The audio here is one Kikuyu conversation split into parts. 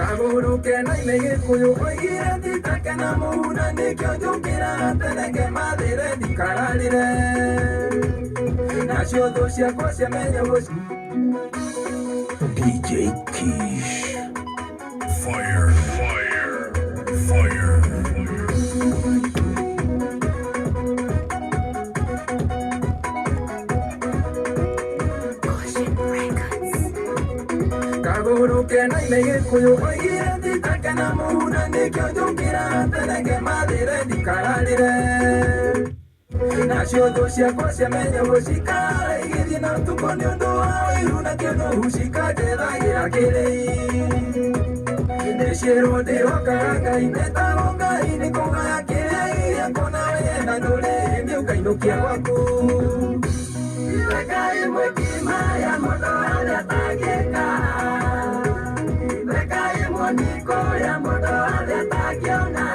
Kagũrũke na ime gĩkũyũ oigire nditake na mũhu na nĩkĩo njũkĩraga tene ngemathĩre ndikararĩre nacio thũ ciakwa ciamenya gũci DJ Kish. Fire. Fire. Fire. Kagũrũke na ime gĩkũyũ oigire nditake na mũhu na nĩkĩo njũkĩraga tene ngemathĩre ndikararĩre nacio thũ ciakwa ciamenya gũcikara igĩthiĩ na ũtukũ nĩ ũndũ wa ũiru na kĩũnũhu cikanjethagĩra kĩrĩi ndĩciĩrwo ndĩhokaga Ngai ndetagwo Ngai nĩ kũgaya kĩrĩa gĩakwa nawe yenda ndũrĩ hĩndĩ ũkainũkia gwaku. Reka ĩmwe kima ya mũndũ arĩa atangĩka, reka ĩmwe niko ya mũndũ arĩa atangĩona,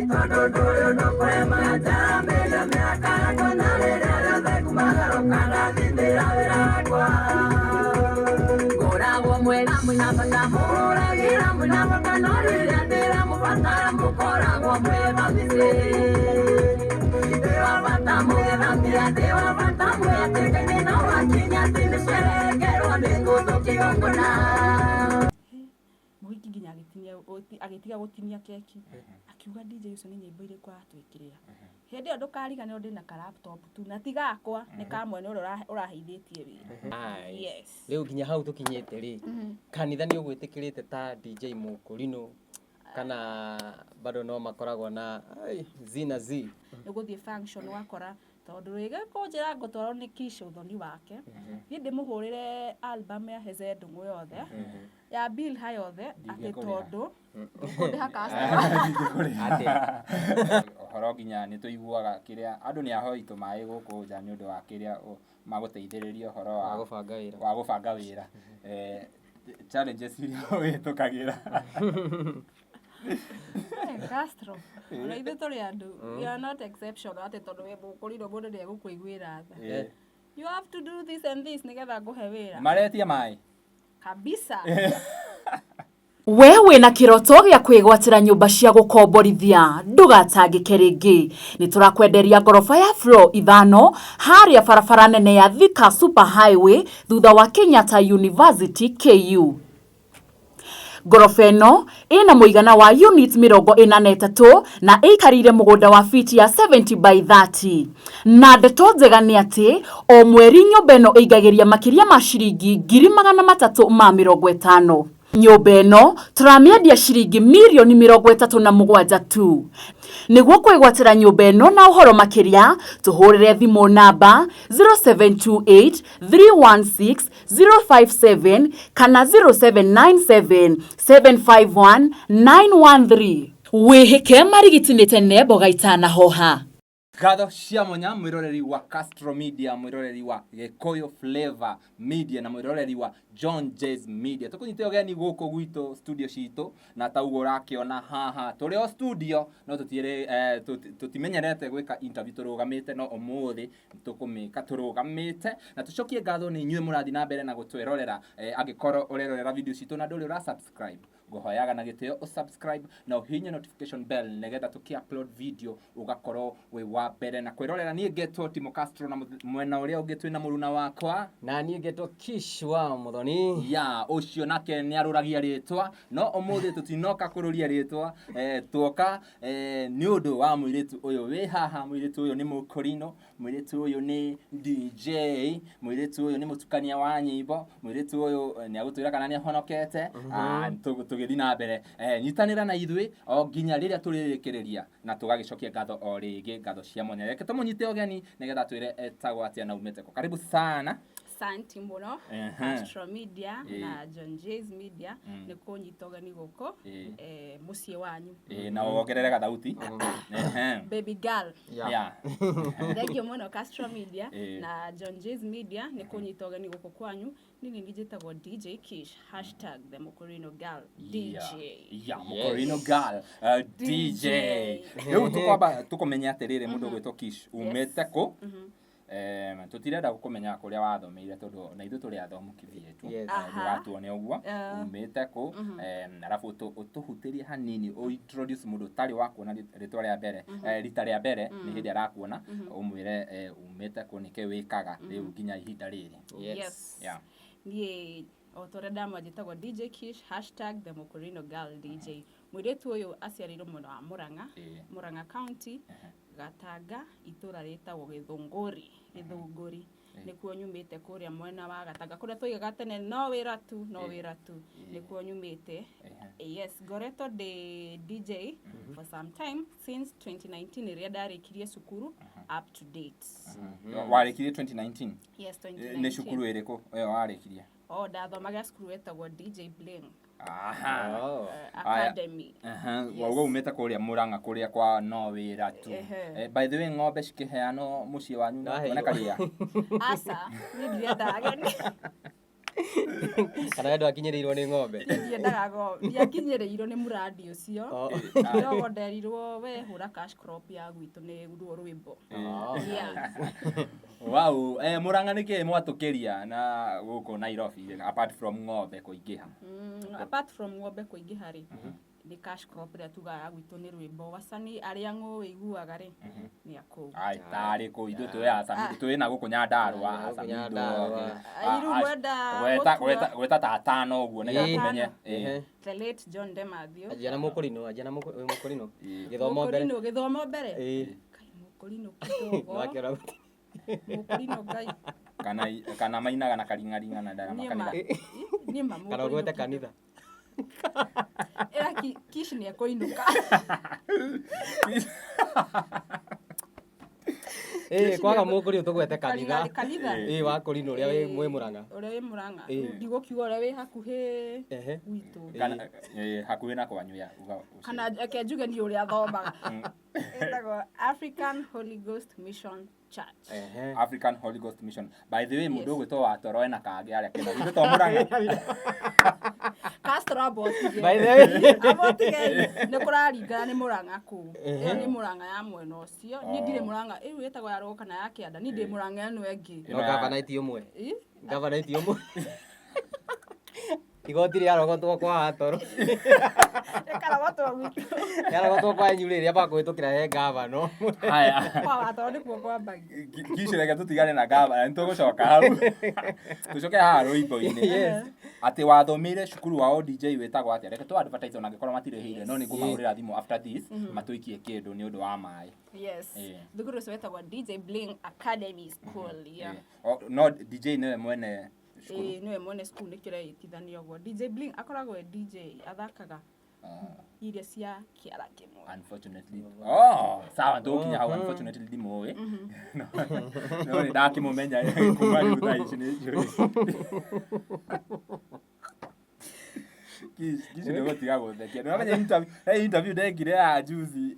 tondũ ndũrĩ ũndũ kwema njarambĩria mĩaka yakwa na rĩrĩa rĩothe ngumagarũka ndathindĩra wĩra wakwa. Ngoragwo mwega mwĩna bata, mũhũragĩra mwĩna bata, no rĩrĩa ndĩramũbatara mũkoragwo mwĩ mabicĩ. Ndĩ wa bata mũgĩthambia, ndĩ wa bata mwĩatĩka-inĩ, no wakinya atĩ nĩcerekerwo nĩ ngũthũkia igongona. Mũhiki nginya agĩtinia agĩtiga gũtinia keki, akiuga, "DJ ũcio nĩ nyĩmbo irĩkũ aratwĩkĩrĩra?" Hĩndĩ ĩyo ndũkariganĩrwo ndĩna ka laptop tu na ti gakwa, nĩ ka mwene ũrĩa ũraheithĩtie wĩra. Ai. Yes. Rĩu nginya hau tũkinyĩte rĩ, kanitha nĩ ũgwĩtĩkĩrĩte ta DJ Mũkũrinũ kana bado no makoragwo na ai, z na z? Nĩ gũthiĩ function wakora tondũ rĩngĩ kũnjĩra ngũtwarwo nĩ Kish ũthoni wake, niĩ ndĩmũhũrĩre album ya Heze Ndung'u yothe, ya Bilha yothe, atĩ tondũ ndũkũndĩha customer. Atĩa? Ũhoro nginya nĩ tũiguaga kĩrĩa andũ nĩ ahoi tũmaĩ gũkũ nja nĩ ũndũ wa kĩrĩa magũteithĩrĩria ũhoro wa wa gũbanga wĩra. Wa gũbanga wĩra, challenges iria ũhĩtũkagĩra. Eh, Castro, ona ithuĩ tũrĩ andũ, we are not exception atĩ tondũ wĩ mũkũrinũ mũndũ nĩ egũkũiguĩra tha. You have to do this and this nĩgetha ngũhe wĩra. Maretia maĩ. Kabisa. We wĩna kĩroto gĩa kwĩgwatĩra nyũmba cia gũkomborithia, ndũgatangĩke rĩngĩ. Nĩ tũrakwenderia ngoroba ya floor 5 harĩa barabara nene ya Thika Super Highway thutha wa Kenyatta University KU. Ngoroba ĩno ĩna mũigana wa unit 43 na ĩikarĩire mũgũnda wa fiti ya 70 by 30. Na ndeto njega nĩ atĩ o mweri nyũmba ĩno ĩingagĩria makĩria ma ciringi 350,000. Nyũmba ĩno tũramĩendia ciringi mirioni 37 tu. Nĩguo kwĩgwatĩra nyũmba ĩno na ũhoro makĩria, tũhũrĩre thimũ namba 0728 316 057 kana 0797 751 913. Wĩhĩke marigiti nĩ tene mboga itanahoha. Ngatho cia mwanya mwĩroreri wa Castro Media, mwĩroreri wa Gĩkũyũ Flavor Media na mwĩroreri wa John Jays Media. Tũkũnyite ũgeni gũkũ gwitũ studio citũ, na tauguo ũrakĩona haha tũrĩ o studio, no tũtirĩ tũtimenyerete gwĩka interview tũrũgamĩte, no ũmũthĩ tũkũmĩka tũrũgamĩte. Na tũcokie ngatho nĩ inyuĩ mũrathiĩ na mbere na gũtwĩrorera. Angĩkorwo ũrerorera video citũ na ndũrĩ ũra subscribe, ngũhoyaga na gĩtĩo ũsubscribe na ũhihinye notification bell nĩgetha tũkĩ upload video ũgakorwo wĩ wa mbere na kwĩrorera. Niĩ ngetwo Timo Castro na mwena ũrĩa ũngĩ twĩna mũruna wakwa. Na niĩ ngetwo Kish wa Mũthoni. Ya ũcio nake nĩ arũragia rĩtwa, no ũmũthĩ tũtinoka kũrũria rĩtwa, tuoka nĩ ũndũ wa mũirĩtu ũyũ wĩ haha. Mũirĩtu ũyũ nĩ mũkũrinũ, mũirĩtu ũyũ nĩ DJ, mũirĩtu ũyũ nĩ mũtukania wa nyĩmbo, mũirĩtu ũyũ nĩ agũtwĩra kana nĩ ahonokete. Ah, tũgĩthiĩ na mbere, nyitanĩra na ithuĩ o nginya rĩrĩa tũrĩrĩkĩrĩria na tũgagĩcokia ngatho o rĩngĩ, ngatho cia mwanya. Reke tũmũnyite ũgeni nĩgetha twĩre etagwo atĩa na umĩte kũ. Karibu sana. Santi mũno, Castro Media na John Jays Media, nĩ kũnyita ũgeni gũkũ mũciĩ wanyu. Ĩĩ, na wongerere gathauti. Baby girl. Thank you mũno Castro Media na John Jays Media nĩ kũnyita ũgeni gũkũ kwanyu. Niĩ nĩ njĩtagwo DJ Kish, #TheMukurino Girl DJ. Yeah, Mukorino Girl, DJ. Rĩu tũkwamba tũkũmenya atĩrĩrĩ, mũndũ ũgwĩtwo Kish umĩte kũ? Tũtirenda kũmenya kũrĩa wathomeire tondũ na ithuĩ tũrĩ athomu kĩbietu. Yes. Ndũgatuone ũguo Eh. umĩte kũ, arabu ũtũhutĩrie hanini ũ introduce mũndũ ũtarĩ wakuona rĩtwa rĩa mbere, rita rĩa mbere nĩ hĩndĩ arakuona, ũmwĩre umĩte kũ, nĩkĩ wĩkaga rĩu nginya ihinda rĩrĩ. Yes. Yeah. Niĩ o ta ũrĩa ndamwa njĩtagwo DJ Kish hashtag the Mokorino girl DJ. Mũirĩtu ũyũ aciarĩirwo mwena wa Murang'a, Murang'a County, Gatanga, itũra rĩtagwo Gĩthũngũri, Gĩthũngũri. Nĩkuo nyumĩte kũrĩa mwena wa Gatanga, kũrĩa twoigaga tene no wĩra tu, no wĩra tu, nĩkuo nyumĩte. Yes, ngoretwo ndĩ DJ for some time since 2019 rĩrĩa ndarĩkirie cukuru up to date. Warĩkirie 2019? Yes, Nĩ 2019. cukuru ĩrĩkũ ĩyo warĩkirie? Oh, ndathomaga cukuru wetagwo DJ Bling Aha. Oh. Academy. Aha, Yes. wauga umĩte kũrĩa Mũrang'a kũrĩa kwa no wĩra tu. Ehe. By the way, ng'ombe cikĩheanwo mũciĩ wanyu no Ndaheirwo. tuone karia? Aca, niĩ ndirendaga ageni. Kana we ndwakinyĩrĩirwo nĩ ng'ombe? Niĩ ndiendaga ng'ombe. Ndiakinyĩrĩirwo nĩ mũrandi ũcio. Oh. No nderirwo we hũra cash crop ya gwitũ nĩ ruo rwĩmbo. Oh. Yeah. Wow, Mũrang'a nĩkĩ mwatũkĩria na gũkũ Nairobi apart from ng'ombe kũingĩha? Apart from ng'ombe kũingĩha rĩ, nĩ cash crop ĩrĩa tugaga ya gwitũ nĩ rwĩmbo. Wacani arĩa ng'ũĩiguaga rĩ, nĩ a kũu. Ai, tarĩ kũ ithuĩ twĩ acami twĩ na gũkũ Nyandarũa, Gũkũ acami Nyandarũa. Ai, rĩu mwenda gũtua- Gweta ta atano ũguo nĩgetha Ĩĩ. tũmenye. Ehe. The late John Demathew. Anjia na mũkũrinũ, anjia na wĩ mũkũrinũ. Ĩĩ. Gĩthomo mbere. Mũkũrinũ, gĩthomo mbere. Ĩĩ. Kai mũkũrinũ kidogo. Wakĩona gũtirĩ. Mũkũrinũ Ngai. Kana mainaga na karing'aring'a na ndarama Niĩ ma kanitha. niĩ ma Kana mũkũrinũ ũgwete kidogo. kanitha. Ĩra Kish nĩ ekũinũka. Ĩĩ, kwaga mũkũrinũ tũgwete kanitha. Kanitha. Ĩĩ, wa kũrinũ ũrĩa wĩ mwĩ Mũrang'a. Ũrĩa wĩ Mũrang'a. Ĩĩ. Ndigũkiuga ũrĩa wĩ hakuhĩ Ehe. gwitũ. Kana hakuhĩ na kwanyu ya uga ũcio. Kana reke njuge niĩ ũrĩa thomaga. Ĩtagwo African Holy Ghost Mission Church. Ehe. African Holy Ghost Mission. By the way, mũndũ Yes. ũgwĩtwo Watoro ena kangĩ arĩa kĩna. Githĩ to Mũrang'a? Castro abotige. By the way. Abotige nĩ kũraringana nĩ Mũrang'a kũ. Ĩyo nĩ Mũrang'a ya mwena ũcio. Niĩ ndirĩ Mũrang'a. Ĩyo ĩtagwo ya rũgongo kana ya kĩanda. Niĩ ndĩ Mũrang'a ĩno ĩngĩ. No gavana ti ũmwe. Ĩ? Gavana ti ũmwe. Igoti rĩarogotwo kwa Watoro. Rĩkarogotwo gwitũ. Rĩarogotwo kwa inyuĩ rĩ, rĩambaga kũhĩtũkĩra he gavana. Haya. Kwa Watoro nĩkuo kwambagia. Kish, reke tũtigane na gavana, nĩtũgũcoka hau. Tũcoke haha rwĩmbo-inĩ. Yes. Atĩ wathomeire cukuru wa DJ wĩtagwo atĩa? Reke tũ advertise ona angĩkorwo matirĩhĩire, no nĩngũmahũrĩra thimũ after this matũikie kĩndũ nĩ ũndũ wa maĩ. Yes. Ĩĩ. Thukuru ũcio wetagwo DJ Bling Academy School. Yeah. Ĩĩ. No DJ nĩwe mwene cukuru? Ĩĩ, nĩwe mwene cukuru, nĩkĩo reĩtithania ũguo. DJ Bling akoragwo e DJ athakaga irio cia kĩara kĩmwe. Unfortunately. Oh, sawa, tũgũkinya hau. Unfortunately ndimũĩ. No nĩ ndakĩmũmenya kuma rĩu thaa ici nĩ njũĩ. Kish, nĩ gũtiga gũthekia. Nĩwamenya interview, he interview ndekire ya juzi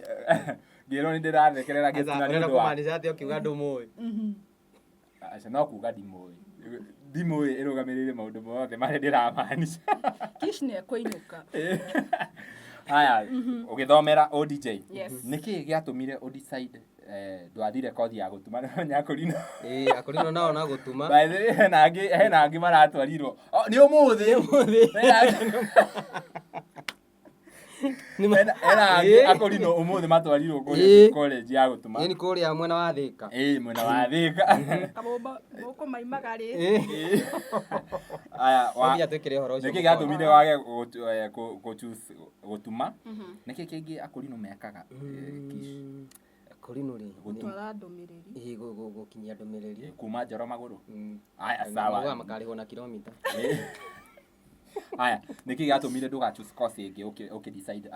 ngĩrwo nĩ ndĩrathekerera Aca, gĩtina nĩ ũrenda ũndũ wa kũmaanisha atĩa ũkiuga ndũmũĩ? Aca, no kuga ndimũĩ. Ndimũĩ ĩrũgamĩrĩire maũndũ mothe marĩa ndĩramaanisha. Kish nĩ ekũinũka. Haya, ũgĩthomera ODJ. Yes. Nĩkĩ gĩatũmire ũdecide ndwathire kothi ya gũtuma? Nĩwamenya akũrinũ. Ĩĩ, akũrinũ nao na gũtuma. By the way, hena angĩ maratwarirwo. Oh, nĩ ũmũthĩ. Ũmũthĩ. Hena angĩ Ĩĩ. akũrinũ ũmũthĩ matwarirwo kũrĩa Ĩĩ. college ya gũtuma. Ĩĩ, nĩ kũrĩa mwena wa Thĩka. Ĩĩ, mwena wa Thĩka. Kabũmba gũkũ maimaga rĩ. Ĩĩ. Aya, No nginya twĩkĩre ũhoro ũcio nĩkĩ mũkonde. gĩatũmire wage gũchoose gũtuma? Nĩkĩ kĩngĩ akũrinũ mekaga, Kish? Akũrinũ rĩ, Gũtwara ndũmĩrĩri. ĩĩ, gũkinyia ndũmĩrĩri. Kuma njoro magũrũ. Aya, Maugaga sawa. makarĩhwo na kilomita. Aya, nĩkĩ gĩatũmire ndũga choose course ĩngĩ ũkĩ decide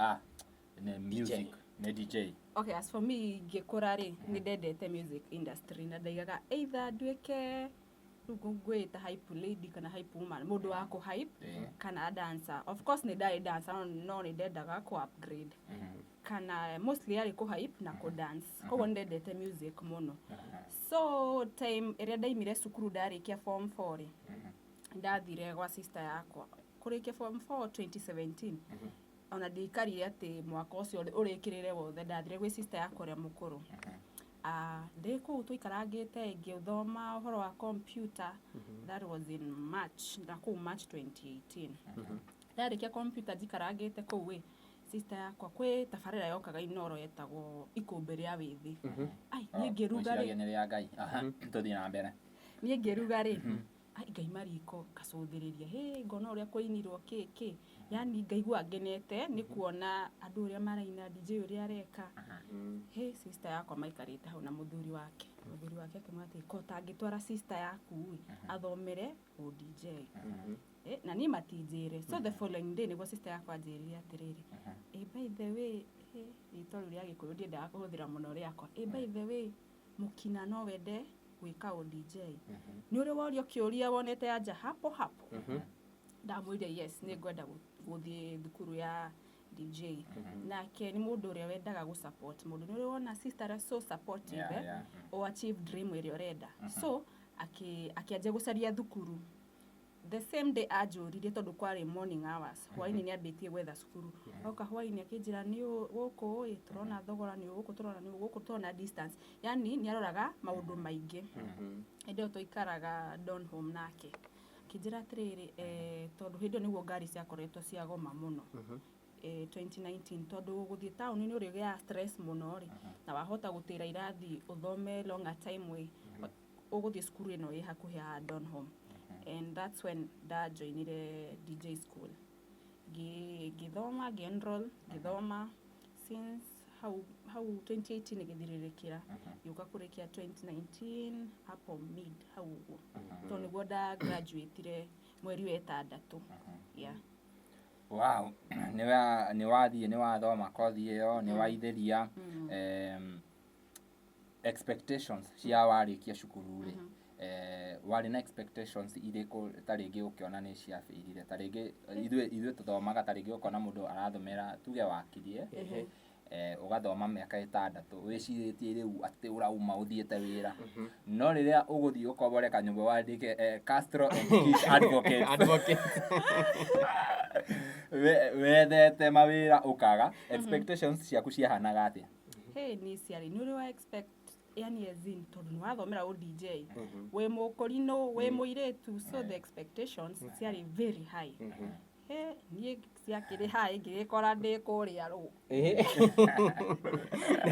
nĩ music, nĩ DJ? Okay, as for me ngĩkũra rĩ, nĩ ndendete music industry na ndaigaga either nduĩke rĩu ngwĩta hype lady kana hype woman, mũndũ wa kũ hype, kana dancer. Of course nĩ ndarĩ dancer, no nĩ ndendaga kũ upgrade, kana mostly yarĩ kũ hype na kũ dance. Koguo nĩ ndendete music mũno. So time ĩrĩa ndaimire cukuru ndarĩkia form 4 rĩ, ndathire gwa sister yakwa kũrĩkia form 4 2017. Ona ndiikarire atĩ mwaka ũcio ũrĩkĩrĩre wothe, ndathire gwĩ sister yakwa ũrĩa mũkũrũ. Ah, ndĩ kũu tũikarangĩte ngĩthoma ũhoro wa computer. That was in March, na kũu March 2018 ndarĩkia computer njikarangĩte kũu ĩ, sister yakwa kwĩ tabarĩra yokaga Inoro yetagwo Ikũmbĩ rĩa Wĩthĩ. Ai, niĩ ngĩruga rĩ, Mwĩciragia nĩ rĩa Ngai. Aha, tũthiĩ na mbere. Niĩ ngĩruga rĩ, ai, ngaima riko ngacũthĩrĩria, hĩ, ngona ũrĩa kũinirwo kĩ kĩ, yani ngaigua ngenete nĩ kuona andũ ũrĩa maraina, DJ ũrĩa areka. Hĩ, sister yakwa maikarĩte hau na mũthuri wake. Mũthuri wake akĩmwĩra atĩ ko tangĩtwara sister yaku ĩ athomere ũ DJ. Eh, na niĩ matinjĩre. So the following day nĩguo sister yakwa anjĩrire atĩrĩrĩ, "Eh, by the way," eh, rĩtwa rĩu rĩa Gĩkũyũ ndiendaga kũhũthĩra mũno rĩakwa, "eh, by the way, mũkina no wende gwĩka ũ DJ? Nĩ ũrĩ worio kĩũria wonete anja hapo hapo?" Ndamwĩrire yes, nĩ ngwenda gũthiĩ thukuru ya DJ. Nake nĩ mũndũ ũrĩa wendaga gũ support mũndũ. Nĩ ũrĩ wona sister arĩa so supportive, eh? O achieve dream ĩrĩa ũrenda. So akĩanjia gũcaria thukuru. The same day anjũririe, tondũ kwarĩ morning hours, hwainĩ nĩ ambĩtie gwetha cukuru. Oka hwainĩ akĩnjĩra, nĩ gũkũ ĩ tũrona thogora, nĩ gũkũ tũrona, nĩ gũkũ tũrona distance, yani nĩ aroraga maũndũ maingĩ. Hĩndĩ ĩyo twaikaraga Donholm nake akĩnjĩra atĩrĩrĩ, eh, tondũ hĩndĩ ĩyo nĩguo ngari ciakoretwo ciagoma mũno, eh, 2019, tondũ gũthiĩ taũni nĩ ũrĩgĩaga stress mũno rĩ, na wahota gũtĩra irathi ũthome longer time ĩ, ũgũthiĩ cukuru ĩno ĩ hakuhĩ ya Donholm. And that's when ndajoinire DJ school. Ngĩthoma, ngĩ-enroll, ngĩthoma since hau hau 2018 ĩgĩthirĩrĩkĩra, gĩũka kũrĩkia 2019 hapo mid hau ũguo, tondũ nĩguo nda graduateire mweri wa ĩtandatũ, yeah. Wow, nĩ wathiĩ, nĩ wathoma kothi ĩyo, nĩ waithĩria. Expectations cia warĩkia cukuru rĩ, warĩ na expectations irĩkũ? Ta rĩngĩ ũkĩona nĩ ciabĩirire, ta rĩngĩ ithuĩ tũthomaga, ta rĩngĩ ũkona mũndũ arathomera tuge wakirie, ũgathoma mĩaka 6 wĩcirĩtie rĩu atĩ ũrauma ũthiĩte wĩra, no rĩrĩa ũgũthiĩ ũkombore kanyũmba wandĩke Castro and Kish Advocates, Advocate. Wethete mawĩra ũkaga, expectations ciaku ciahanaga atĩa? Hey, ni ciarĩ nĩ ũrĩ wa expect, yani as in tondũ nĩ wathomera ũ DJ, wĩ mũkũrinũ, wĩ mũirĩtu, so the expectations ciarĩ very high. He, niĩ ciakĩrĩ high, ngĩgĩkora ndĩ kũrĩa rũ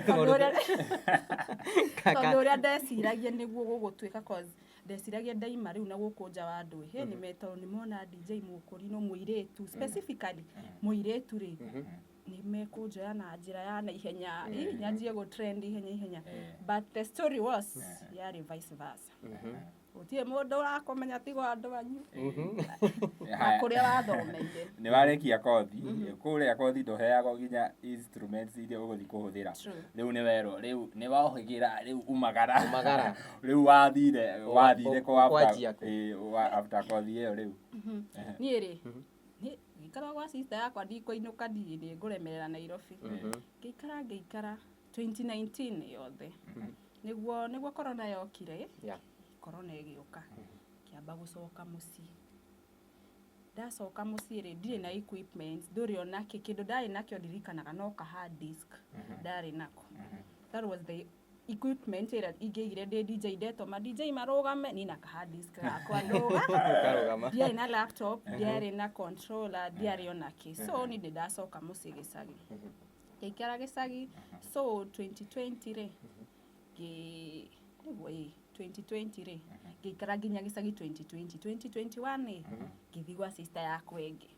tondũ ũrĩa ndeciragia nĩguo gũgũtuĩka, cause ndeciragia ndaima rĩu na gũkũ nja wa andũ, he, nĩ tondũ nĩ mona DJ mũkũrinũ mũirĩtu, specifically mũirĩtu rĩ, nĩ mekũnjoya na njĩra ya naihenya, ĩ, nyanjie gũ trend ihenya ihenya. But the story was yarĩ vice versa. Gũtirĩ mũndũ ũrakũmenya tigo andũ anyu na Haya. kũrĩa wathomeire. Nĩ warĩkia kothi, kũrĩa kothi ndũheagwo nginya instruments iria ũgũthiĩ kũhũthĩra. True. Rĩu nĩ werwo, rĩu nĩ wohĩgĩra, rĩu umagara. Umagara. Rĩu wathire kũ after- Ũkwanjia kũ? Ĩ, after kothi ĩyo rĩu? Niĩ rĩ, ngĩikara gwa sister yakwa, ndikũinũka, niĩ nĩ ngũremerera Nairobi. Ngĩikara ngĩikara 2019 yothe, nĩguo corona yokire. Corona ĩgĩũka, ngĩamba gũcoka mũciĩ. Ndacoka mũciĩ rĩ, ndirĩ na equipment, ndũrĩ ona kĩ. Kĩndũ ndarĩ nakĩo ndirikanaga no ka hard disk ndarĩ nako. That was the equipment ĩrĩa ingĩigire ndĩ DJ. Ndetwo ma DJ marũgame, niĩ na ka hard disk gakwa ndũga. Ũkarũgama. Ndiarĩ na laptop, ndiarĩ na controller, ndiarĩ ona kĩ. So niĩ ndĩ ndacoka mũciĩ gĩcagi, ngĩikara gĩcagi. So 2020 rĩ, ngĩ nĩguo ĩ 2020 rĩ, ngĩikara nginya gĩcagi 2020. 2021 rĩ, ngĩthiĩ gwa sister yakwa ĩngĩ,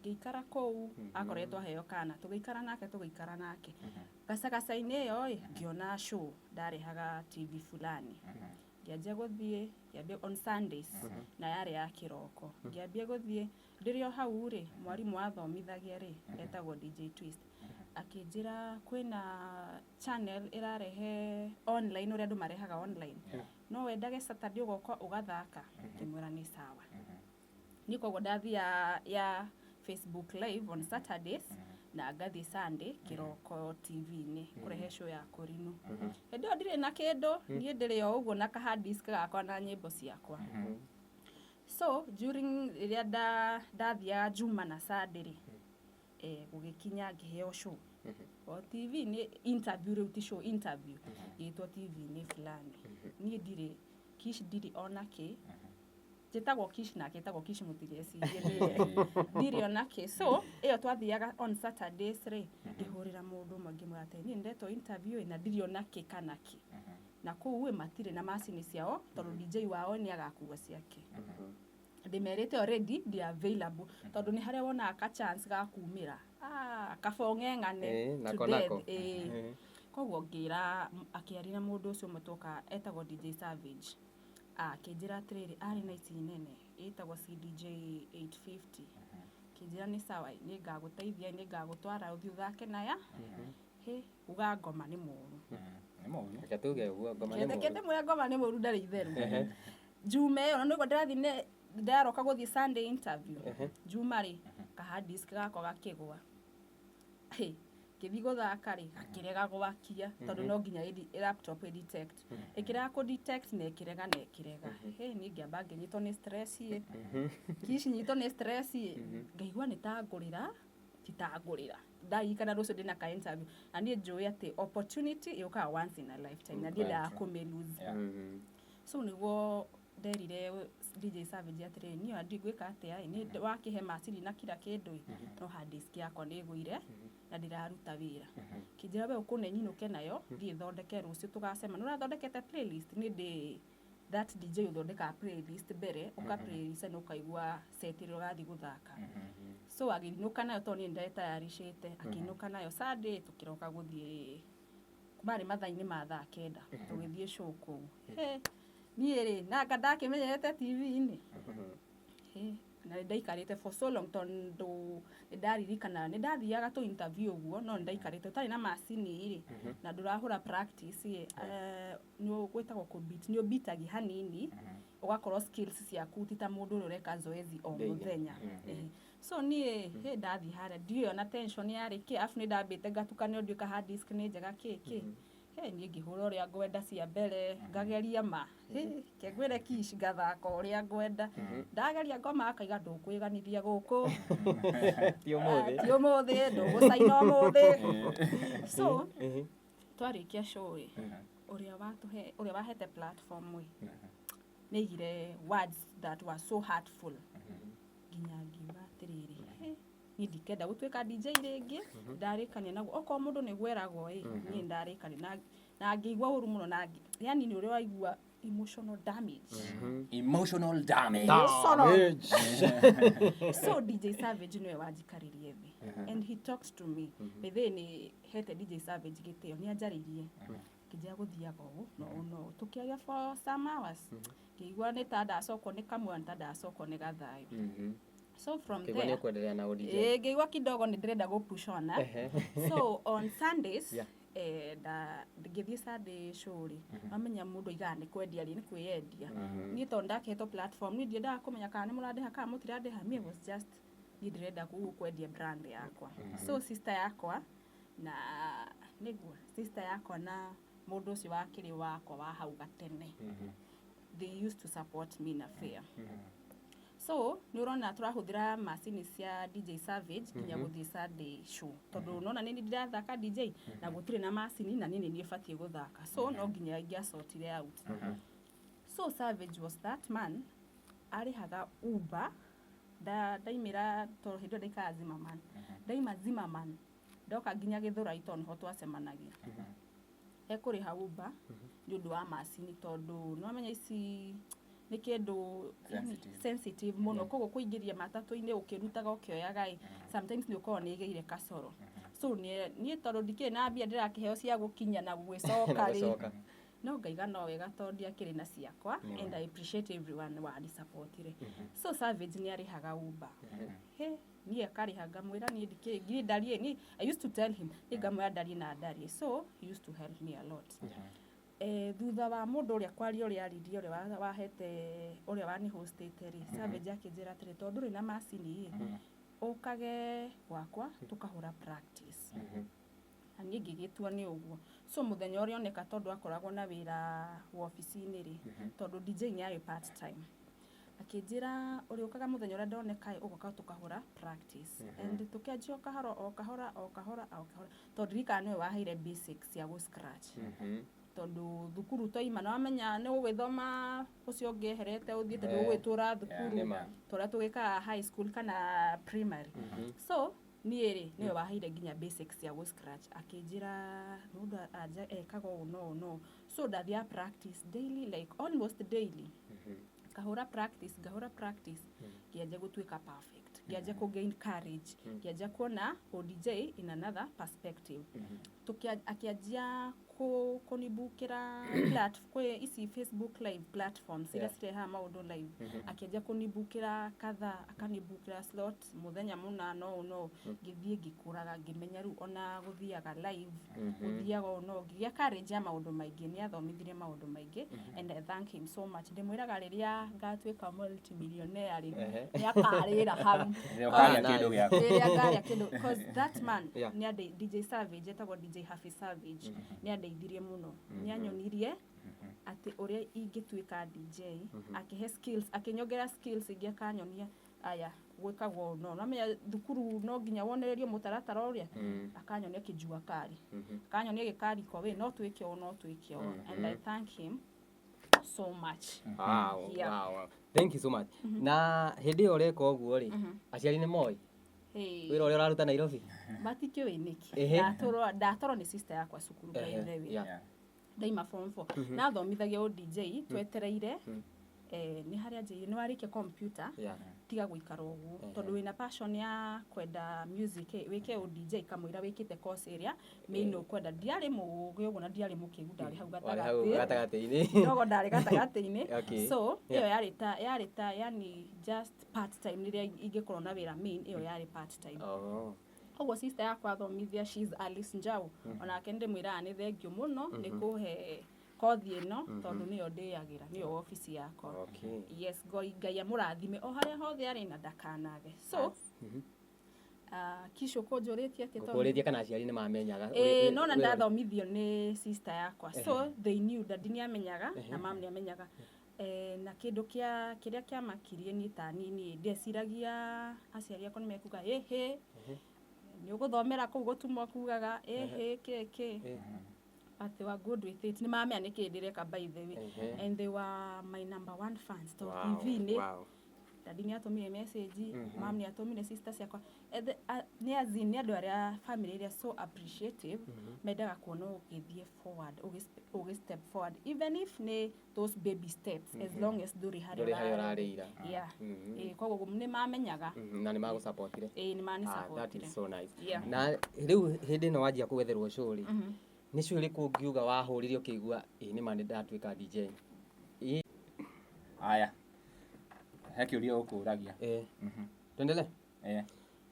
ngĩikara kũu. Akoretwo aheo kana, tũgĩikara nake gacagaca-inĩ ĩyo ĩ, ngĩona show ndarehaga TV fulani, ngĩanjia gũthiĩ, ngĩambia on Sundays na yarĩ ya kĩroko. Ngĩambia gũthiĩ ndĩrĩ o hau rĩ, mwarimũ athomithagia rĩ, etagwo DJ Twist, akĩnjĩra kwĩna channel ĩrarehe online, ũrĩa andũ marehaga online, no wendage Saturday ũgoka ũgathaka. Ngĩmwĩra nĩ sawa. Niĩ koguo ndathiaga ya Facebook Live on Saturdays na ngathiĩ Sunday kĩroko TV-inĩ kũrehe show ya kũrinũ. Hĩndĩ ĩyo ndirĩ na kĩndũ, niĩ ndĩrĩ o ũguo na ka hard disk gakwa na nyĩmbo ciakwa. So during rĩrĩa ndathiaga Juma na Sunday rĩ, eh, gũgĩkinya ngĩheo show. O TV-inĩ interview rĩu ti show interview ngĩtwo TV-inĩ fulani. Niĩ ndirĩ Kish, ndirĩ ona kĩ njĩtagwo Kish nake etagwo Kish, mũtigecirie nĩwe, ndirĩ ona kĩ. So ĩyo twathiaga on Saturdays rĩ, ngĩhũrĩra mũndũ ũmwe ngĩmwĩra atĩ niĩ ndetwo interview ĩ na ndirĩ ona kĩ kana kĩ, na kũu ĩ matirĩ na macini ciao tondũ DJ wao nĩ agakua ciake. Ndĩmerĩte already ndi available tondũ nĩ harĩa wonaga ka chance ga kumĩra, ah, kaba ũng'eng'ane Ĩ, to nako death. nako. Ĩ. Koguo ngĩra akĩaria na mũndũ ũcio ũmwe twoka etagwo DJ Savage. Ah, akĩnjĩra atĩrĩrĩ, arĩ na ici nene ĩtagwo CDJ 850. Akĩnjĩra nĩ sawa, nĩ ngagũteithia, nĩ ngagũtwara ũthiĩ ũthake naya. Hĩ, uga ngoma nĩ mũru. Nĩ mũru. Reke tuge ũguo ngoma nĩ Reke mũru. ndĩmwĩre ngoma nĩ mũru, ndarĩ itherũ. Juma ĩyo na nĩguo ndĩrathiĩ ndĩraroka gũthiĩ Sunday interview. Juma rĩ, ka hard disk gakwa gakĩgwa. Hĩ, ngĩthiĩ gũthaka rĩ, gakĩrega gwakia tondũ no nginya laptop ĩ detect. Ĩkĩrega kũ detect na ĩkĩrega na ĩkĩrega. Hĩ, niĩ ngĩamba ngĩnyitwo nĩ stress ĩ. Kici nyitwo nĩ stress ĩ. Ngaigua nĩ ta ngũrĩra, ti ta ngũrĩra. Ndaririkana rũciũ ndĩna ka interview. Na niĩ njũĩ atĩ opportunity yũkaga once in a lifetime na ndiendaga kũmĩ lose. So nĩguo nderire DJ Savage atĩrĩrĩ, niĩ ona ndigwĩka atĩa ĩ, nĩ wakĩhe macini na kila kĩndũ ĩ, no hard disk yakwa nĩ ĩgũire na ndĩraruta wĩra. Kĩnjĩra we ũkũne nyinũke nayo thiĩ thondeke rũciũ tũgacema. Nĩ ũrathondekete playlist? Nĩ ndĩ that DJ ũthondekaga playlist mbere, ũka playlist na ũkaigua set ĩrĩa ũrathiĩ gũthaka. So agĩinũka nayo tondũ niĩ nĩndetayaricĩte, akĩinũka nayo Sunday tũkĩroka gũthiĩ marĩ mathaa-inĩ ma thaa 9 tũgĩthiĩ show kũu. Hĩ, niĩ rĩ nanga ndakĩmenyerete TV-inĩ. Hĩ, na nĩ ndaikarĩte for so long tondũ nĩ ndaririkana nĩ ndathiaga tũ interview ũguo, no nĩ ndaikarĩte ũtarĩ na macini rĩ na ndũrahũra practice ĩ, nĩ gwĩtagwo kũ-beat, nĩ ũbitagia hanini ũgakorwo skills ciaku ti ta mũndũ ũrĩa ũreka zoezi o Daily. mũthenya. Ĩhĩ. So niĩ hĩ ndathiĩ harĩa ndiũĩ ona tension yarĩ kĩ, arabu nĩ ndambĩte ngatukanĩrwo ndiũĩ ka hard disk nĩ njega kĩ kĩ. Hĩ, niĩ ngĩhũra ũrĩa ngwenda cia mbere ngageria ma hĩ ke ngwĩre Kish ngathaka ũrĩa ngwenda, ndageria ngoma akaiga ndũkwĩganithia gũkũ. Ti ũmũthĩ. Ti ũmũthĩ, ndũgũcaina ũmũthĩ. So twarĩkia show ĩ, ũrĩa watũhe, ũrĩa wahete platform ĩ, nĩaigire words that were so hurtful nginya ngiuga atĩrĩrĩ, "Hĩ, niĩ ndikenda gũtuĩka DJ rĩngĩ, ndarĩkania naguo okorwo mũndũ nĩ gweragwo ĩ, niĩ ndarĩkania na ngĩigua ũru mũno na yani nĩ ũrĩa waigua emotional damage." Emotional damage. Emotional. So DJ Savage nĩwe wanjikaririe thĩ and he talked to me. By the way, nĩ hete DJ Savage gĩtĩo, nĩ anjarĩirie kĩnjĩra gũthiaga ũũ no ũũ no ũũ. Tũkĩaria for some hours, ngĩigua nĩ ta ndacokwo nĩ kamwe, nĩ ta ndacokwo nĩ gathayũ. So from Kĩigua nĩ there ũkwendelea na ũDJ. Ĩĩ, ngĩigua kidogo nĩ ndĩrenda gũ push on, eh. So on Sundays nda ngĩthiĩ Sunday show rĩ, mamenya mũndũ aigaga nĩ kwendia rĩ, nĩ kwĩyendia. Niĩ tondũ ndakĩhetwo platform, niĩ ndiendaga kũmenya kana nĩ mũrandĩha kana mũtirandĩha. Me was just niĩ ndĩrenda kwendia brand yakwa. So sister yakwa na nĩguo sister yakwa na mũndũ ũcio wakĩrĩ wakwa wa hau gatene, they used to support me na fair. So nĩ ũrona tũrahũthĩra macini cia DJ Savage nginya gũthiĩ Sunday show tondũ nona nĩ ndirathaka DJ na gũtirĩ na macini na niĩ nĩ niĩ batiĩ gũthaka, so no nginya ingĩasortire out. So Savage was that man arĩhaga Uber ndaimĩra tondũ hĩndĩ ĩyo ndaikaraga Zimmerman, ndaima Zimmerman ndoka nginya Gĩthũrai tondũ nĩho twacemanagia, ekũrĩha Uber nĩ ũndũ wa macini tondũ nĩwamenya ici nĩ kĩndũ yani Sensitive. Sensitive mũno, koguo kũingĩria matatũ-inĩ ũkĩrutaga ũkĩoyaga ĩ, sometimes nĩ ũkoragwo nĩ ĩgĩire kacoro. So niĩ tondũ ndikĩrĩ na mbia ndĩrakĩheo cia gũkinya na gwĩcoka Na rĩ, gũcoka. No ngaiga no wega tondũ ndiakĩrĩ na ciakwa and I appreciate everyone wanisupportire. So Savage nĩ arĩhaga Uber. He niĩ akarĩha, ngamwĩra niĩ ndikĩrĩ niĩ ndariĩ niĩ. I used to tell him niĩ ngamwĩra ndariĩ na ndariĩ, so he used to help me a lot. Thutha wa mũndũ ũrĩa kwaria ũrĩa aririe, ũrĩa wahete, ũrĩa wanihostĩte rĩ, Savage akĩnjĩra atĩrĩ, tondũ ndũrĩ na macini ĩ, ũkage gwakwa tũkahũra practice. Na niĩ ngĩgĩtua nĩ ũguo. So mũthenya ũrĩa oneka tondũ akoragwo na wĩra wobici-inĩ rĩ, tondũ DJ nĩ yarĩ part time. Akĩnjĩra ũrĩũkaga mũthenya ũrĩa ndoneka ĩ, ũgoka tũkahũra practice and tũkĩanjia o kahora o kahora o kahora o kahora, tondũ ndirikana nĩwe waheire basics cia gũ scratch, tondũ thukuru twaima na wamenya nĩ gũgĩthoma ũcio ũngĩ eherete ũthiĩte, ndũgũgĩtũra thukuru nĩma. ta ũrĩa tũgĩkaga high school kana primary. So niĩ rĩ, nĩwe waheire nginya basics cia gũ scratch, akĩnjĩra mũndũ anja ekaga ũũ no ũũ no. So ndathiaga practice daily, like almost daily, ngahũra practice, ngahũra practice, ngĩanjia gũtuĩka perfect, ngĩanjia kũ gain courage, ngĩanjia kuona ODJ in another perspective. Akĩanjia kũnibukĩra kwĩ ici Facebook live platforms iria cirehaga maũndũ live. Akĩanjia kũnibukĩra kadhaa, akanibukĩra slot mũthenya mũna no ũũ no ũũ. Ngĩthiĩ ngĩkũraga, ngĩmenya rĩu ona gũthiaga live, gũthiaga ũũ no ũũ. Ngĩgĩa courage ya maũndũ maingĩ. Nĩ athomithirie maũndũ maingĩ and I thank him so much. Ndĩmwĩraga rĩrĩa ngatuĩka multimillionaire rĩ, nĩ akarĩra hau. Rĩrĩa ũkagĩa kĩndũ gĩaku. Rĩrĩa ngarĩa kĩndũ, 'cause that man nĩ DJ Savage, etagwo DJ Happy Savage, nĩ andeithirie mũno. Nĩ anyonirie atĩ ũrĩa ingĩtuĩka DJ, akĩhe skills, akĩnyongera skills ingĩ, akanyonia aya gwĩkagwo ũũ no namenya thukuru no nginya wonererio mũtaratara ũrĩa, akanyonia kĩjua kari, akanyonia gĩkariko wĩ no twĩke ũũ, no twĩke ũũ, and I thank him so much. Yeah. Wow. Thank you so much. Na hĩndĩ ĩyo ũreka ũguo rĩ, aciari nĩ moĩ Hey. wĩra ũrĩa ũraruta Nairobi? Matikĩũĩ nĩkĩ. Ndatwarwo nĩ sister yakwa cukuru, by the way. Ndaima form 4 nathomithagia o DJ twetereire, nĩ harĩa njĩire nĩ warĩkia computer, tiga gũikara ũguo, tondũ wĩna passion ya kwenda music ĩ, wĩke o DJ kamũira wĩkĩte course ĩrĩa main ũkwenda. Ndiarĩ mũũgĩ ũguo na ndiarĩ mũkĩgu, ndarĩ hau Warĩ hau gatagatĩ. Gatagatĩ-inĩ. Ndogo ndarĩ gatagatĩ-inĩ. So ĩyo yarĩ ta yani just part time. Rĩrĩa ingĩkorwo na wĩra main, ĩyo yarĩ part time. Koguo sister yakwa athomithia, she's Alice Njau, onake ndĩmwĩraga nĩ thank you mũno nĩ kũhe kothi ĩno, tondũ nĩyo ndĩagĩra, nĩyo obici yakwa. Yes, Ngai amũrathime o harĩa hothe arĩ na ndakanage. So Kisho, kũnjũrĩtie atĩ tondũ Ngũkũrĩtie kana aciari nĩ mamenyaga Ĩĩ, nona ndathomithio nĩ sister yakwa, so they knew. Daddy nĩ amenyaga na mam nĩ amenyaga. Na kĩndũ kĩa kĩrĩa kĩamakirie niĩ ta niĩ ndeciragia aciari akwa nĩ mekuga ĩhĩ nĩ ũgũthomera kũu gũtumwo kugaga ĩhĩ kĩ kĩ, but they were good with it. Nĩ mamenya nĩ kĩ ndĩreka, by the way, and they were my number one fans to TV-inĩ. Daddy nĩ atũmire message, mam nĩ atũmire, sister ciakwa. Nĩ as in nĩ andũ arĩa family ĩrĩa so appreciative, mendaga kuona ũgĩthiĩ forward, ũgĩ step forward, even if nĩ those baby steps, as long as ndũrĩ harĩa Ndũrĩ harĩa ũrarĩira. Ũrarĩira. Yeah. Ĩĩ, koguo nĩ mamenyaga. Na nĩ magũsupportire. Ĩĩ, nĩ mani Ah, that supportire. is so nice. Na rĩu hĩndĩ ĩno wanjia kũgwetherwo show rĩ, nĩ show ĩrĩkũ ũngiuga wahũrire ũkĩigua ĩ nĩ ma nĩ ndatuĩka DJ? Aya, he kĩũria ũkũragia. Tuendelee? Eh.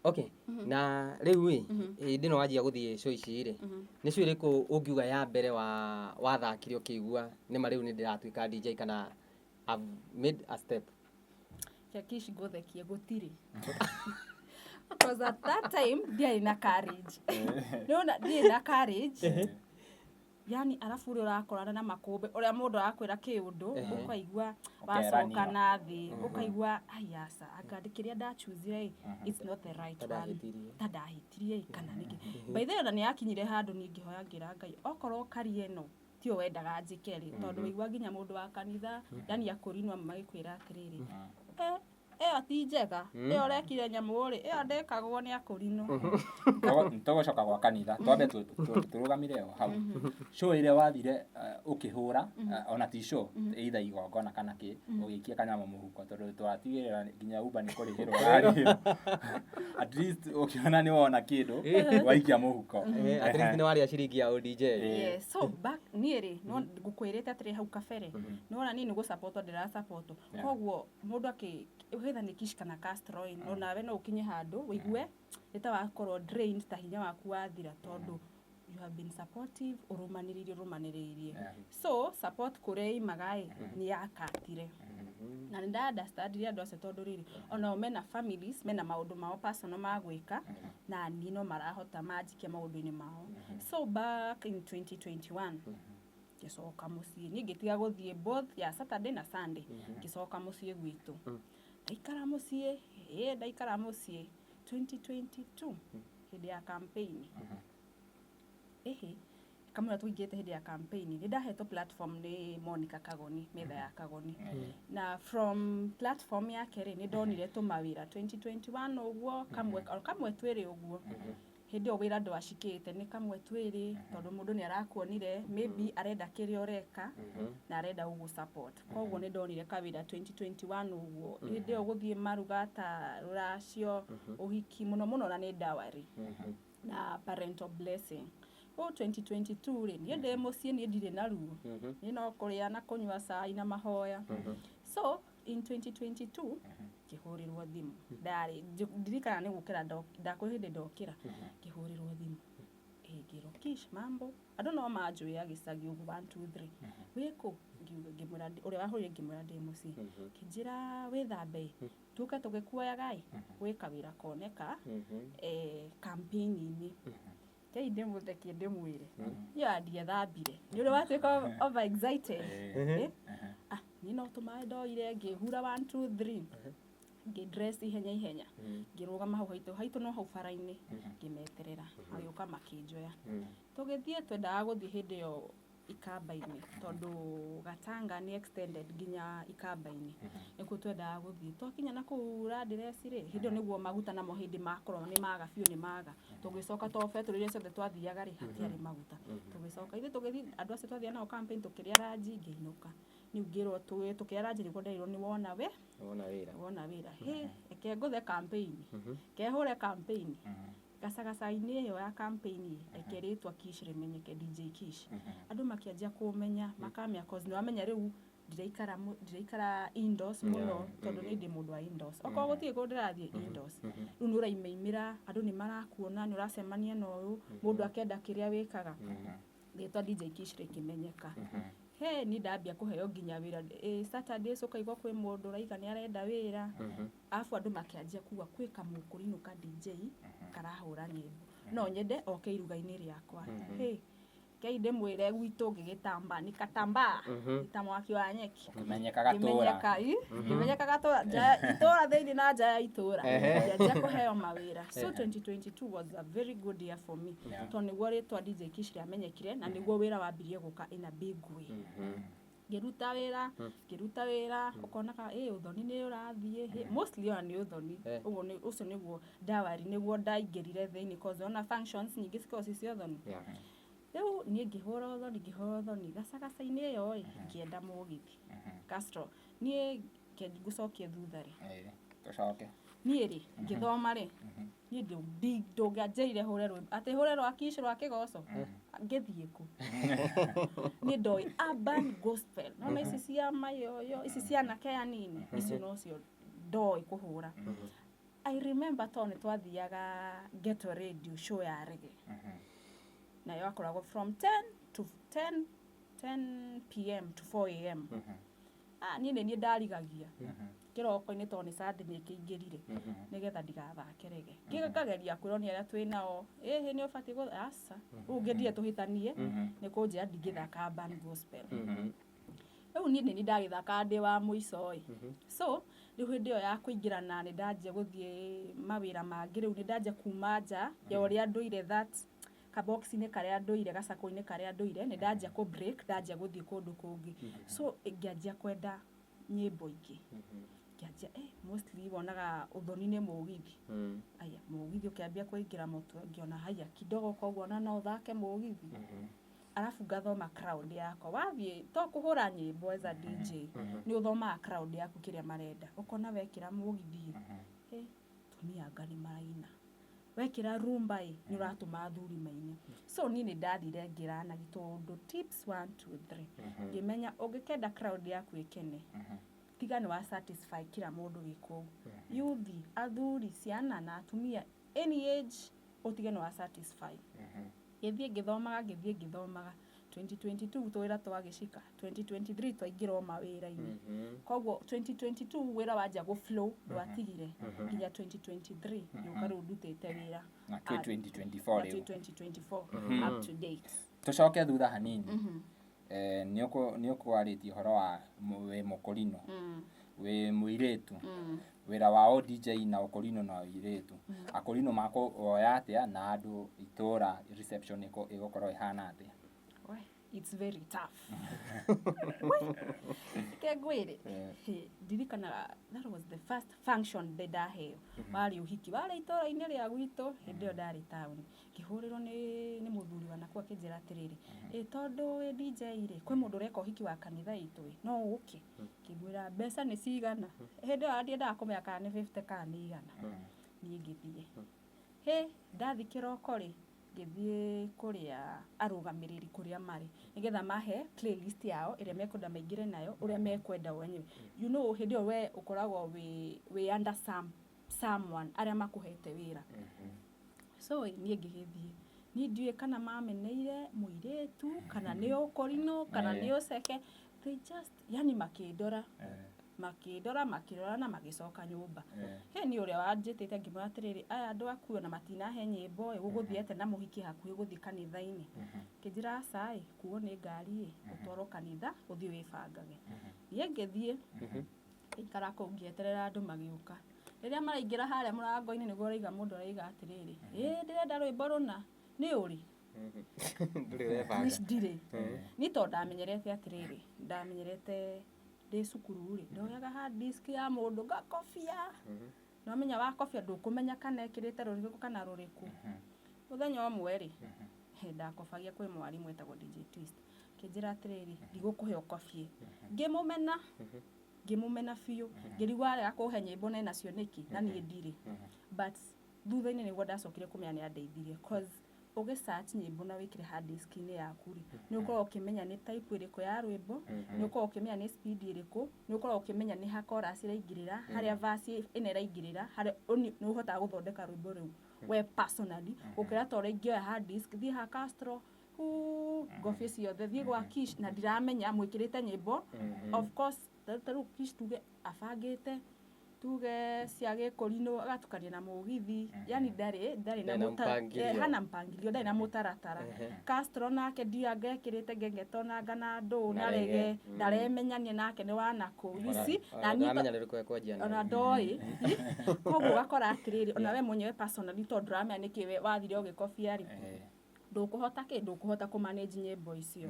Okay, na rĩu ĩ hĩndĩ ĩno wanjia gũthiĩ show ici rĩ, nĩ show ĩrĩkũ ũngiuga ya mbere wa wathakire ũkĩigua nĩ ma rĩu nĩ ndĩratuĩka DJ kana I've made a step? Kiakishi, ngũthekie, gũtirĩ, because at that time ndiarĩ na courage. Nĩwona ndiarĩ na courage yani, arabu ũrĩa ũrakorana na makũmbĩ, ũrĩa mũndũ arakwĩra kĩũndũ, ũkaigua wacoka Ũkeranĩra. na thĩ, ũkaigua ai aca, anga kĩrĩa ndachuzire ĩ, it's not the right Ta one. Ndahĩtirie. Ta ndahĩtirie ĩ, kana nĩkĩ. By the way, ona nĩ yakinyire handũ niĩ ngĩhoya ngĩra Ngai okorwo career ĩno tiyo wendaga njĩke rĩ, tondũ waigua nginya mũndũ wa kanitha, yani akũrinwo magĩkwĩra atĩrĩrĩ, ĩyo ti njega, ĩyo ũrekire nyamũ rĩ, ĩyo ndĩkagwo nĩ akũrinwo. Tũgũcoka gwa kanitha, twambe tũrũgamire o hau. Show ĩrĩa wathire ũkĩhũra, ona ti show, either igongona kana kĩ, ũgĩikia kanyamũ mũhuko, tondũ twatigĩrĩra nginya Uber nĩ kũrĩhĩrwo ũrarĩhĩrwo, at least ũkĩona nĩ wona kĩndũ waikia mũhuko. At least nĩ warĩa ciringi ya ODJ. Yes, so back niĩ rĩ, no ngũkwĩrĩte atĩrĩ, hau kabere nĩwona niĩ nĩ gũsupportwo ndĩrasupportwo. Koguo mũndũ akĩ whether nĩ Kish kana Castro ĩ, no nawe no ũkinye handũ wĩigue nĩ ta wakorwo drained, ta hinya waku wathira, tondũ you have been supportive, ũrũmanĩrĩirie ũrũmanĩrĩirie. So support kũrĩa imaga ĩ nĩ yakatire, na nĩ nda understandire andũ acio, tondũ rĩrĩ onao mena families, mena maũndũ mao personal ma gwĩka, na niĩ no marahota manjikia maũndũ-inĩ mao. So back in 2021 Ngĩcoka mũciĩ, niĩ ngĩtiga gũthiĩ both ya Saturday na Sunday, ngĩcoka mũciĩ gwitũ. Ndaikara mũciĩ, ĩ ndaikara mũciĩ 2022 hĩndĩ ya campaign, ĩhĩ kamũira tũingĩrĩte hĩndĩ ya campaign, nĩ ndahetwo platform nĩ Monica Kagoni, metha ya Kagoni, na from platform yake rĩ, nĩ ndonire tũmawĩra 2021 ũguo, kamwe o kamwe twĩrĩ ũguo. Hĩndĩ ĩyo wĩra ndwacikĩte, nĩ kamwe twĩrĩ, tondũ mũndũ nĩ arakuonire, maybe arenda kĩrĩa ũreka na arenda gũgũ support. Koguo nĩ ndonire kawĩra 2021 ũguo, hĩndĩ ĩyo gũthiĩ maruga ta rũracio, ũhiki mũno mũno, na nĩ dowry na parental blessing. Kũu 2022 rĩ, niĩ ndĩ mũciĩ, niĩ ndirĩ na ruo, niĩ no kũrĩa na kũnyua cai na mahoya. So in 2022 ngĩhũrĩrwo thimũ, ndarĩ ndirikana nĩ gũkĩra ndakwĩ hĩndĩ ndokĩra, ngĩhũrĩrwo thimũ. Ĩ ngĩrwo, "Kish, mambo?" Andũ no manjũĩ a gĩcagi ũguo, 1 2 3, "Wĩkũ?" Ngiuga, ngĩmwĩra ũrĩa wahũrire, ngĩmwĩra ndĩ mũciĩ. Kĩnjĩra, "Wĩthambe tuke tũgĩkuoyaga ĩ gwĩ kawĩra koneka campaign-inĩ." Kei ndĩmũthekie ndĩmwĩre niĩ ndiethambire nĩ ũrĩa watuĩka over excited. Eh? Ah, niĩ no tũmaĩ ndoire, ngĩhura 1 2 3, ngĩdress ihenya ihenya, ngĩrũgama hau haitũ haitũ, no hau bara-inĩ, ngĩmeterera magĩũka makĩnjoya, tũgĩthiĩ. Twendaga gũthiĩ hĩndĩ ĩyo Ikamba-inĩ, tondũ Gatanga nĩ extended nginya Ikamba-inĩ, nĩkuo twendaga gũthiĩ. Twakinya na kũu Landiras rĩ, hĩndĩ ĩyo nĩguo maguta namo hĩndĩ makorwo nĩ maga biũ, nĩ maga. Tũgĩcoka, to betũrũ iria ciothe twathiaga rĩ, hatiarĩ maguta. Tũgĩcoka ithuĩ, tũgĩthiĩ andũ acio twathiaga nao campaign, tũkĩrĩa ranji, ngĩinũka. Rĩu ngĩrwo tũkĩrĩa ranji, nĩguo nderirwo, "Nĩ wona we Wona wĩra." Wona wĩra. Hĩ, reke ngũthe campaign, kehũre campaign gacagaca-inĩ ĩyo ya campaign, reke rĩtwa Kish rĩmenyeke, DJ Kish. Andũ makĩanjia kũmenya, makamenya, cause nĩwamenya rĩu ndiraikara indoors mũno, tondũ niĩ ndĩ mũndũ wa indoors, okorwo gũtirĩ kũndũ ndĩrathiĩ indoors. Rĩu nĩ ũraimaimĩra, andũ nĩ marakuona, nĩ ũracemania na ũyũ mũndũ akenda kĩrĩa wĩkaga. Rĩtwa DJ Kish rĩkĩmenyeka. He niĩ ndambia kũheo nginya wĩra Saturdays, ũkaigua kwĩ mũndũ ũraiga nĩ arenda wĩra. Arabu andũ makĩanjia kuga kwĩ kamũkũrinũ ka DJ karahũra nyĩmbo, no nyende oke iruga-inĩ rĩakwa. Hĩ, kei ndĩmwĩre, gwitũ ngĩgĩtamba nikatambaa ta mwaki wa nyeki. Ũkĩmenyeka gatũra. Ngĩmenyeka, ĩ, ngĩmenyeka gatũra, nja ya itũra thĩinĩ na nja ya itũra. Ngĩanjia kũheo mawĩra. So 2022 was a very good year for me, tondũ nĩguo rĩtwa DJ Kish rĩamenyekire na nĩguo wĩra wambirie gũka in a big way. Ngĩruta wĩra, ngĩruta wĩra, ũkonaga ĩ ũthoni nĩ ũrathiĩ. Hĩ, mostly ona nĩ ũthoni. Ũguo ũcio nĩguo dowry, nĩguo ndaingĩrire thĩinĩ, cause ona functions nyingĩ cikoragwo ci cia ũthoni. Rĩu niĩ ngĩhũra ũthoni, ngĩhũra ũthoni gacagaca-inĩ ĩyo ĩ, ngĩenda mũgithi. Castro, niĩ ke ngũcokie thutha rĩ. Ĩĩ, tũcoke. Niĩ rĩ, ngĩthoma rĩ, niĩ ndũngĩanjĩrire hũre rwĩmbo atĩ hũre rwa Kish rwa kĩgoco, ngĩthiĩ kũ? Niĩ ndoĩ urban gospel, nona ici cia mayoyo, ici cia anake anini, icio nocio ndoĩ kũhũra. I remember to nĩ twathiaga Ghetto Radio show ya reggae, nayo yakoragwo from 10 to 10 10 p.m. to 4 a.m. Ah, niĩ nĩ niĩ ndarigagia kĩroko-inĩ, tondũ nĩ Sunday, nĩ kĩingĩrire, nĩgetha ndigathake reggae. Ngĩkageria kwĩrwo nĩ arĩa twĩ nao, "Ĩhĩ, nĩ ũbatiĩ gũ aca." Rĩu ngĩndire tũhĩtanie nĩ kũnjĩra ndingĩthaka urban gospel. Rĩu niĩ nĩ niĩ ndagĩthakaga ndĩ wa mũico ĩ. So rĩu hĩndĩ ĩyo ya kũingĩra na nĩ ndanjia gũthiĩ mawĩra mangĩ, rĩu nĩ ndanjia kuma nja ya ũrĩa ndũire, that kabox-inĩ karĩa ndũire, gacakũ-inĩ karĩa ndũire, nĩ ndanjia kũ break, ndanjia gũthiĩ kũndũ kũngĩ. So ngĩanjia kwenda nyĩmbo ingĩ, ngĩanjia mostly wonaga ũthoni nĩ mũgithi. Aya, mũgithi ũkĩambia kũingĩra mũtwe, ngĩona haya kidogo, koguo ona no thake mũgithi. Arabu ngathoma crowd yakwa. Wathiĩ to kũhũra nyĩmbo, as a DJ nĩ ũthomaga crowd yaku kĩrĩa marenda. Ũkona wekĩra mũgithi ĩ, tumia anga nĩ maraina, wekĩra rumba ĩ, nĩ ũratũma athuri maine. So niĩ nĩ ndathire ngĩrana tũndũ tips 1 2 3, ngĩmenya ũngĩkenda crowd yaku ĩkene, tiga nĩ wa satisfy kila mũndũ wĩ kũu, yuthi, athuri, ciana na atumia, any age, ũtige nĩ wa satisfy. Ngĩthiĩ ngĩthomaga, ngĩthiĩ ngĩthomaga. 2022 twĩra twagĩcika, 2023 twaingĩra o mawĩra-inĩ. Koguo 2022 wĩra wanjia gũ flow, ndwatigire nginya 2023 ngĩũka rĩu ndutĩte wĩra. Na twĩ 2024 Na rĩu. twĩ 2024 up to date. Tũcoke thutha hanini. Nĩ ũkwarĩtie ũhoro wa wĩ mũkũrinũ, wĩ mũirĩtu, wĩra wa o DJ na ũkũrinũ na ũirĩtu, akũrinũ makũoya atĩa na andũ itũra reception ĩgũkorwo ĩhana atĩa? We, it's very tough. Reke ngwĩre, hĩ, ndirikanaga that was the first function ndĩ ndaheo, warĩ ũhiki, warĩ itũra-inĩ rĩa gwitũ, hĩndĩ ĩyo ndarĩ taũni. Ngĩhũrĩrwo nĩ mũthuri wa nakũu akĩnjĩra atĩrĩrĩ, ĩ tondũ wĩ DJ rĩ, kwĩ mũndũ ũreka ũhiki wa kanitha itũ ĩ, no ũke? Ngĩmwĩra mbeca nĩ cigana? Hĩndĩ ĩyo ndiendaga kũmenya kana nĩ 50 kana nĩ 100. Niĩ ngĩthiĩ. Hĩ, ndathiĩ kĩroko rĩ, ngĩthiĩ kũrĩa arũgamĩrĩri kũrĩa marĩ, nĩgetha mahe playlist yao ĩrĩa mekwenda maingĩre nayo, ũrĩa mekwenda o enyewe. You know hĩndĩ ĩyo we ũkoragwo wĩ under someone arĩa makũhete wĩra. So niĩ ngĩgĩthiĩ. Niĩ ndiũĩ kana mameneire mũirĩtu, kana nĩ ũkũrinũ, kana nĩ ũceke. They just, yani makĩndora. Makĩndora, makĩrora na magĩcoka nyũmba. He niĩ ũrĩa wanjĩtĩte ngĩmwĩra atĩrĩrĩ, aya andũ aku ona matinahe nyĩmbo ĩ, gũgũthiĩ atĩa na mũhiki hakuhĩ gũthiĩ kanitha-inĩ. Akĩnjĩra aca ĩ, kuo nĩ ngari ĩ, ũtwarwo kanitha, ũthiĩ wĩbangage. Niĩ ngĩthiĩ, ngĩikara kũu ngĩeterera andũ magĩũka. Rĩrĩa maraingĩra harĩa mũrango-inĩ nĩguo ũraiga mũndũ araiga atĩrĩrĩ, ĩ ndĩrenda rwĩmbo rũna, nĩ ũrĩ? Ndũrĩ ũrebanga. Niĩ ndirĩ. Niĩ tondũ ndamenyerete atĩrĩrĩ, ndamenyerete ndĩ cukuru rĩ, ndoyaga hard disk ya mũndũ ngakobia. Nĩwamenya wakobia ndũkũmenya kana ekĩrĩte rũrĩkũ kana rũrĩkũ. Mũthenya ũmwe rĩ, ndakobagia kwĩ mwarimũ etagwo DJ Twist. Akĩnjĩra atĩrĩrĩ, ndigũkũhe ũkobie. Ngĩmũmena, ngĩmũmena biũ. Ngĩrigwo arega kũhe nyĩmbo na enacio nĩkĩ, na niĩ ndirĩ. But thutha-inĩ nĩguo ndacokire kũmenya nĩ andeithirie, cause ũgĩ search nyĩmbo na wĩkĩre hard disk-inĩ yaku rĩ, nĩ ũkoragwo ũkĩmenya nĩ type ĩrĩkũ ya rwĩmbo, nĩ ũkoragwo ũkĩmenya nĩ speed ĩrĩkũ, nĩ ũkoragwo ũkĩmenya nĩ ha chorus ĩraingĩrĩra, harĩa verse ĩna ĩraingĩrĩra, harĩa nĩ ũhotaga gũthondeka rwĩmbo rũu we personally, gũkĩra ta ũrĩa ingĩoya hard disk, thiĩ ha Castro, huu, ngobie ciothe, thiĩ gwa Kish na ndiramenya mwĩkĩrĩte nyĩmbo. Of course, ta rĩu Kish tuge abangĩte tuge cia gĩkũrinũ agatukania na mũgithi, yani ndarĩ na Ndarĩ na mpangilio. Hana mpangilio, ndarĩ na mũtaratara. Castro nake ndianga ekĩrĩte ngengeto nanga na ndũ Na na rege. rege, ndaremenya nake nĩ wanakũ. You see, na niĩ Ndaramenya nĩ rĩkũ ekwanjia ona nayo. ndoĩ. Koguo ũgakora atĩrĩrĩ, ona we mwenyewe personally tondũ ndũramenya nĩkĩ we wathire ũgĩkobia rĩ, ndũkũhota kĩ, ndũkũhota kũ manage nyĩmbo icio.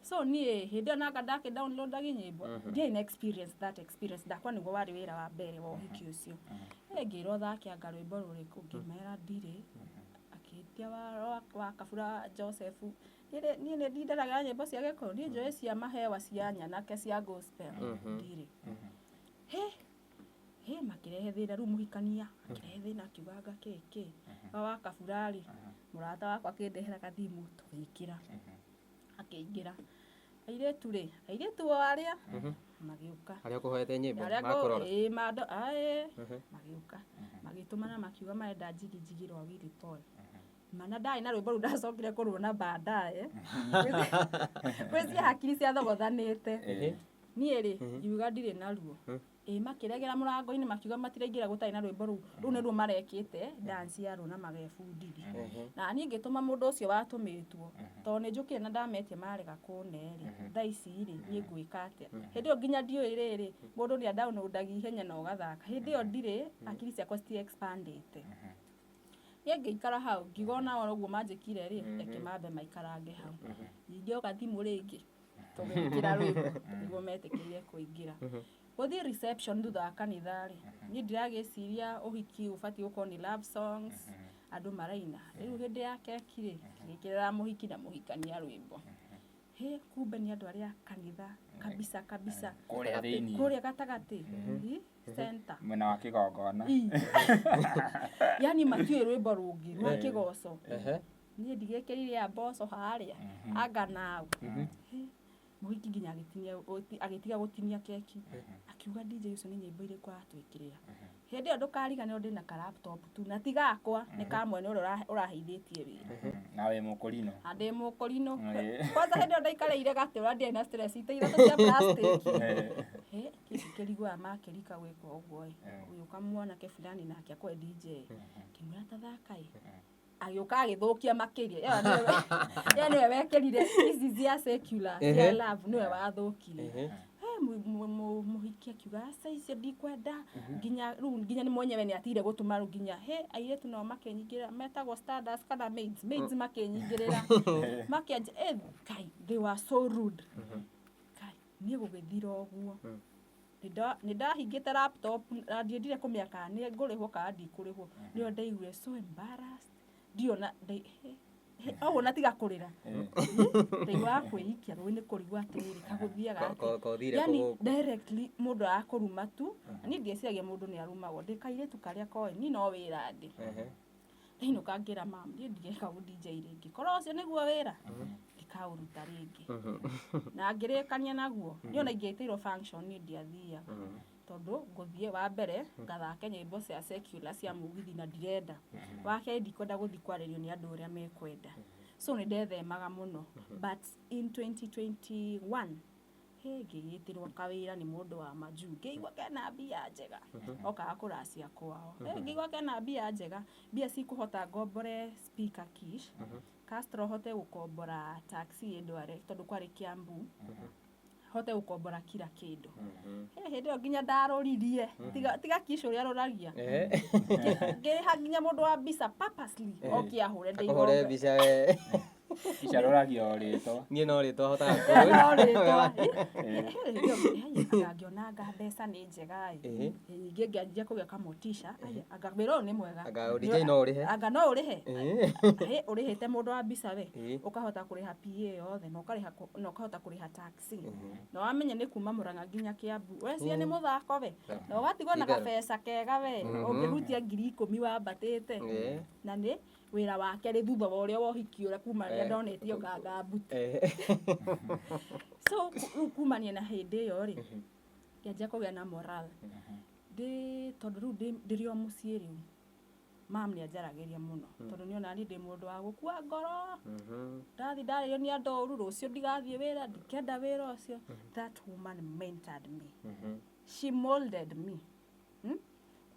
So niĩ hĩndĩ ĩyo nanga ndakĩ downloadagi nyĩmbo, ndiarĩ na experience, that experience ndakwa nĩguo warĩ wĩra wa mbere wa ũhiki ũcio. Ngĩrwo thake anga rwĩmbo rũrĩkũ, ngĩmera ndirĩ. Akĩtia wa Kabura Joseph. Niĩ nĩ ndindaraga nyĩmbo cia Gĩkũyũ, niĩ njũĩ cia mahewa cia nyanake cia gospel, ndirĩ. Hĩ, hĩ, makĩrehe thĩna rĩu mũhikania, akĩrehe thĩna akiuga anga kĩ kĩ. Wa Kabura rĩ, mũrata wakwa akĩndehera gathimũ tũgĩkĩra. Akĩingĩra. Airĩtu rĩ, airĩtu o arĩa magĩũka. Arĩa ũkũhoete nyĩmbo Arĩa makũrora. Ĩĩ, mando, aĩ, magĩũka. Magĩtũmana makiuga marenda njigi njigi rwa Willy Paul. Mana ndarĩ na rwĩmbo rũu ndacokire kũruona baadaye. Gwĩciria hakiri ciathogothanĩte. Niĩ rĩ, ngiuga ndirĩ naruo. Ĩĩ, makĩregera mũrango-inĩ makiuga matiraingĩra gũtarĩ na rwĩmbo rũu. Rũu nĩruo marekĩte dance ya ruo na magebundithia. Na niĩ ngĩtũma mũndũ ũcio watũmĩtwo, tondũ nĩ njũkire na ndametia marega kũne rĩ, thaa ici rĩ, niĩ ngwĩka atĩa? Hĩndĩ ĩyo nginya ndiũĩ rĩrĩ, mũndũ nĩ adownloadagia ihenya na ũgathaka. Hĩndĩ ĩyo ndirĩ, hakiri ciakwa citi expandĩte. Niĩ ngĩikara hau, ngiuga ona o ũguo manjĩkire rĩ, reke mambe maikarange hau. Ningĩ oka thimũ rĩngĩ, tũgĩkĩra rwĩmbo nĩguo metĩkĩrire kũingĩra. Gũthiĩ reception thutha wa kanitha rĩ, niĩ ndiragĩciria ũhiki ũbatiĩ gũkorwo nĩ love songs, andũ maraina. Rĩu hĩndĩ ya keki rĩ, ngĩkĩrĩra mũhiki na mũhikania rwĩmbo. Hĩ, kumbe nĩ andũ arĩa a kanitha kabisa kabisa. Kũrĩa thĩinĩ. Kũrĩa gatagatĩ. Hi, center. Mwena wa kĩgongona. Yani matiũĩ rwĩmbo rũngĩ rwa kĩgoco. Niĩ ndigĩkĩrire ya mboco harĩa, anga naũ. Hĩ, mũhiki nginya agĩtiga gũtinia keki. Akiuga DJ ũcio nĩ nyĩmbo irĩkũ aratwĩkĩrĩra. Hĩndĩ ĩyo ndũkariganĩrwo ndĩna ka laptop tu, na ti gakwa, nĩ ka mwene ũrĩa ũraheithĩtie wĩra. Na wĩ mũkũrinũ. Na ndĩ mũkũrinũ. Kwanza hĩndĩ ĩyo ndaikarĩire gatĩ ũrĩa ndiarĩ na stress, itĩ ithatũ cia plastic. Hĩ, kĩndũ kĩrigũa makĩrika gwĩka ũguo ĩ. Ũgĩũka mwanake fulani nake akwe DJ. Ngĩmwĩra ta thaka ĩ. Agĩũka agĩthũkia makĩria. Ĩyo nĩwe wekĩrire ici cia secular cia love, nĩwe wathũkirie. He mũhiki akiuga, "Aca, icio ndikwenda." Nginya rĩu nginya nĩ mwenyewe nĩ atigire gũtũma. Rĩu nginya he airĩtu nao makĩnyingĩrĩra, metagwo standards kana maids, makĩnyingĩrĩra makĩanjia, Kai, they were so rude. Kai, niĩ gũgĩthira ũguo. Nĩ ndahingĩte laptop na ndiendire kũmenya kana nĩ ngũrĩhwo kana ndikũrĩhwo. Nĩyo ndaiguire so embarrassed, ndiona ũguo na tiga kũrĩra, ndaiguaga kwĩikia rũĩ nĩ kũrigwo atĩrĩrĩ, kagũthiaga atĩa? Kothire Yani kũ gũkũ? Directly mũndũ arakũruma tu, na niĩ ndieciragia mũndũ nĩ arumagwo. Ndĩ kairĩtu karĩa koĩ niĩ no wĩra ndĩ. Ndainũka ngĩra mam, niĩ ndireka gũ DJ rĩngĩ, korwo ũcio nĩguo wĩra ndikaũruta rĩngĩ. Na ngĩrĩkania naguo. Niĩ ona ingĩtĩirwo function niĩ ndiathiaga, tondũ ngũthiĩ wa mbere ngathake nyĩmbo cia secular cia mũgithi na ndirenda, wa kerĩ ndikwenda gũthiĩ kwarĩrio nĩ andũ ũrĩa mekwenda, so nĩ ndethemaga mũno. But in 2021 he ngĩgĩtĩrwo kawĩra nĩ mũndũ wa majuu, ngĩigua kena mbia njega, okaga kũracia kwao. Ngĩigua kena mbia njega, mbia cikũhota ngombore speaker Kish Castro, hote gũkombora taxi ĩndware tondũ kwarĩ Kiambu, hote gũkombora kila kĩndũ. He hĩndĩ ĩyo nginya ndarũririe, tiga Kish ũrĩa arũragia. Ngĩrĩha nginya mũndũ wa mbica purposely oke ahũre. Akũhũre mbica we? Icarũragia o rĩtwa. Niĩ no rĩtwa hotaga. No rĩtwa. Anga ngĩona mbeca nĩ njega ĩ. Ningĩ ngĩanjia kũgĩa kamotisha. Aya, anga wĩra ũyũ nĩ mwega. Anga DJ no ũrĩhe. Anga no ũrĩhe. Hĩ, ũrĩhĩte mũndũ wa mbica we, ũkahota kũrĩha PA yothe na ũkarĩha na ũkahota kũrĩha taxi, na wamenya nĩ kuma Murang'a nginya Kiambu, wecia nĩ mũthako we, na ũgatigwo na Itherũ. Kabeca kega we ũngĩhutia 10,000 wambatĩte. Na nĩ wĩra wa kerĩ thutha wa ũrĩa wa ũhiki ũrĩa kuma rĩrĩa ndonetio nganga mbuti. So rĩu kumania na hĩndĩ ĩyo rĩ, ngĩanjia kũgĩa na moral ndĩ tondũ rĩu ndĩrĩ o mũciĩ. Rĩu mam nĩ anjaragĩria mũno tondũ nĩona niĩ ndĩ mũndũ wa gũkua ngoro. Ndathi ndarĩrio nĩ andũ ũru, rũciũ ndigathiĩ wĩra, ndikenda wĩra ũcio. That woman mentored me. She molded me.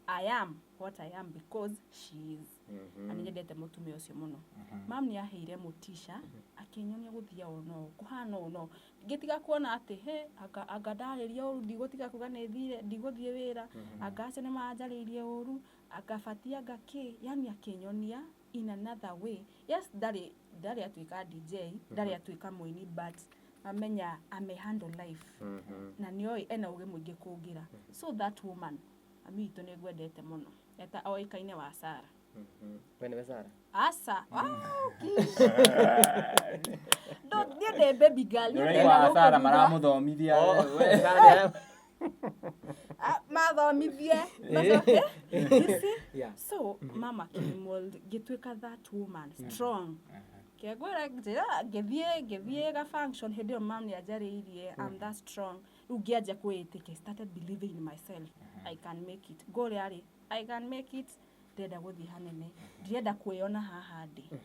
I am what I am because she is, na nĩ nyendete mũtumia ũcio mũno. Mam nĩ aheire motisha, akĩnyonia gũthia ũũ no kũhana ũũ no ngĩtiga kuona atĩ he anga ndarĩria ũru, ndigũtiga kuga nĩ thire, ndigũthiĩ wĩra, anga acio nĩ manjarĩirie ũru, anga batie, anga kĩ. Yani akĩnyonia in another way. Yes, ndarĩ atuĩka DJ, ndarĩ atuĩka mũini, but amenya ame handle life na nĩoĩ ena ũgĩ mũingĩ kũngĩra. So that woman, mami witũ, nĩ ngwendete mũno, eta oĩkaine wa Sara. We nĩwe Sara? Asa. Wow, Kish. Niĩ ndĩ baby girl, niĩ Nĩũraigua ndĩrenda gũkũ Sara thutha. maramũthomithia. Oh, Sara. Ah, mathomithie macoke. You see? Yeah. So mama akĩmold, ngĩtuĩka that woman strong. Kengwĩra njĩra ngĩthiĩ ga function hĩndĩ ĩyo mam nĩ anjarĩirie, I'm that strong. Rĩu ngĩanjia kwĩĩtĩkia. I started believing in myself. I can make it. Ngũrĩa rĩ, I can make it. Ndĩrenda gũthiĩ hanene, ndirenda kwĩona haha ndĩ.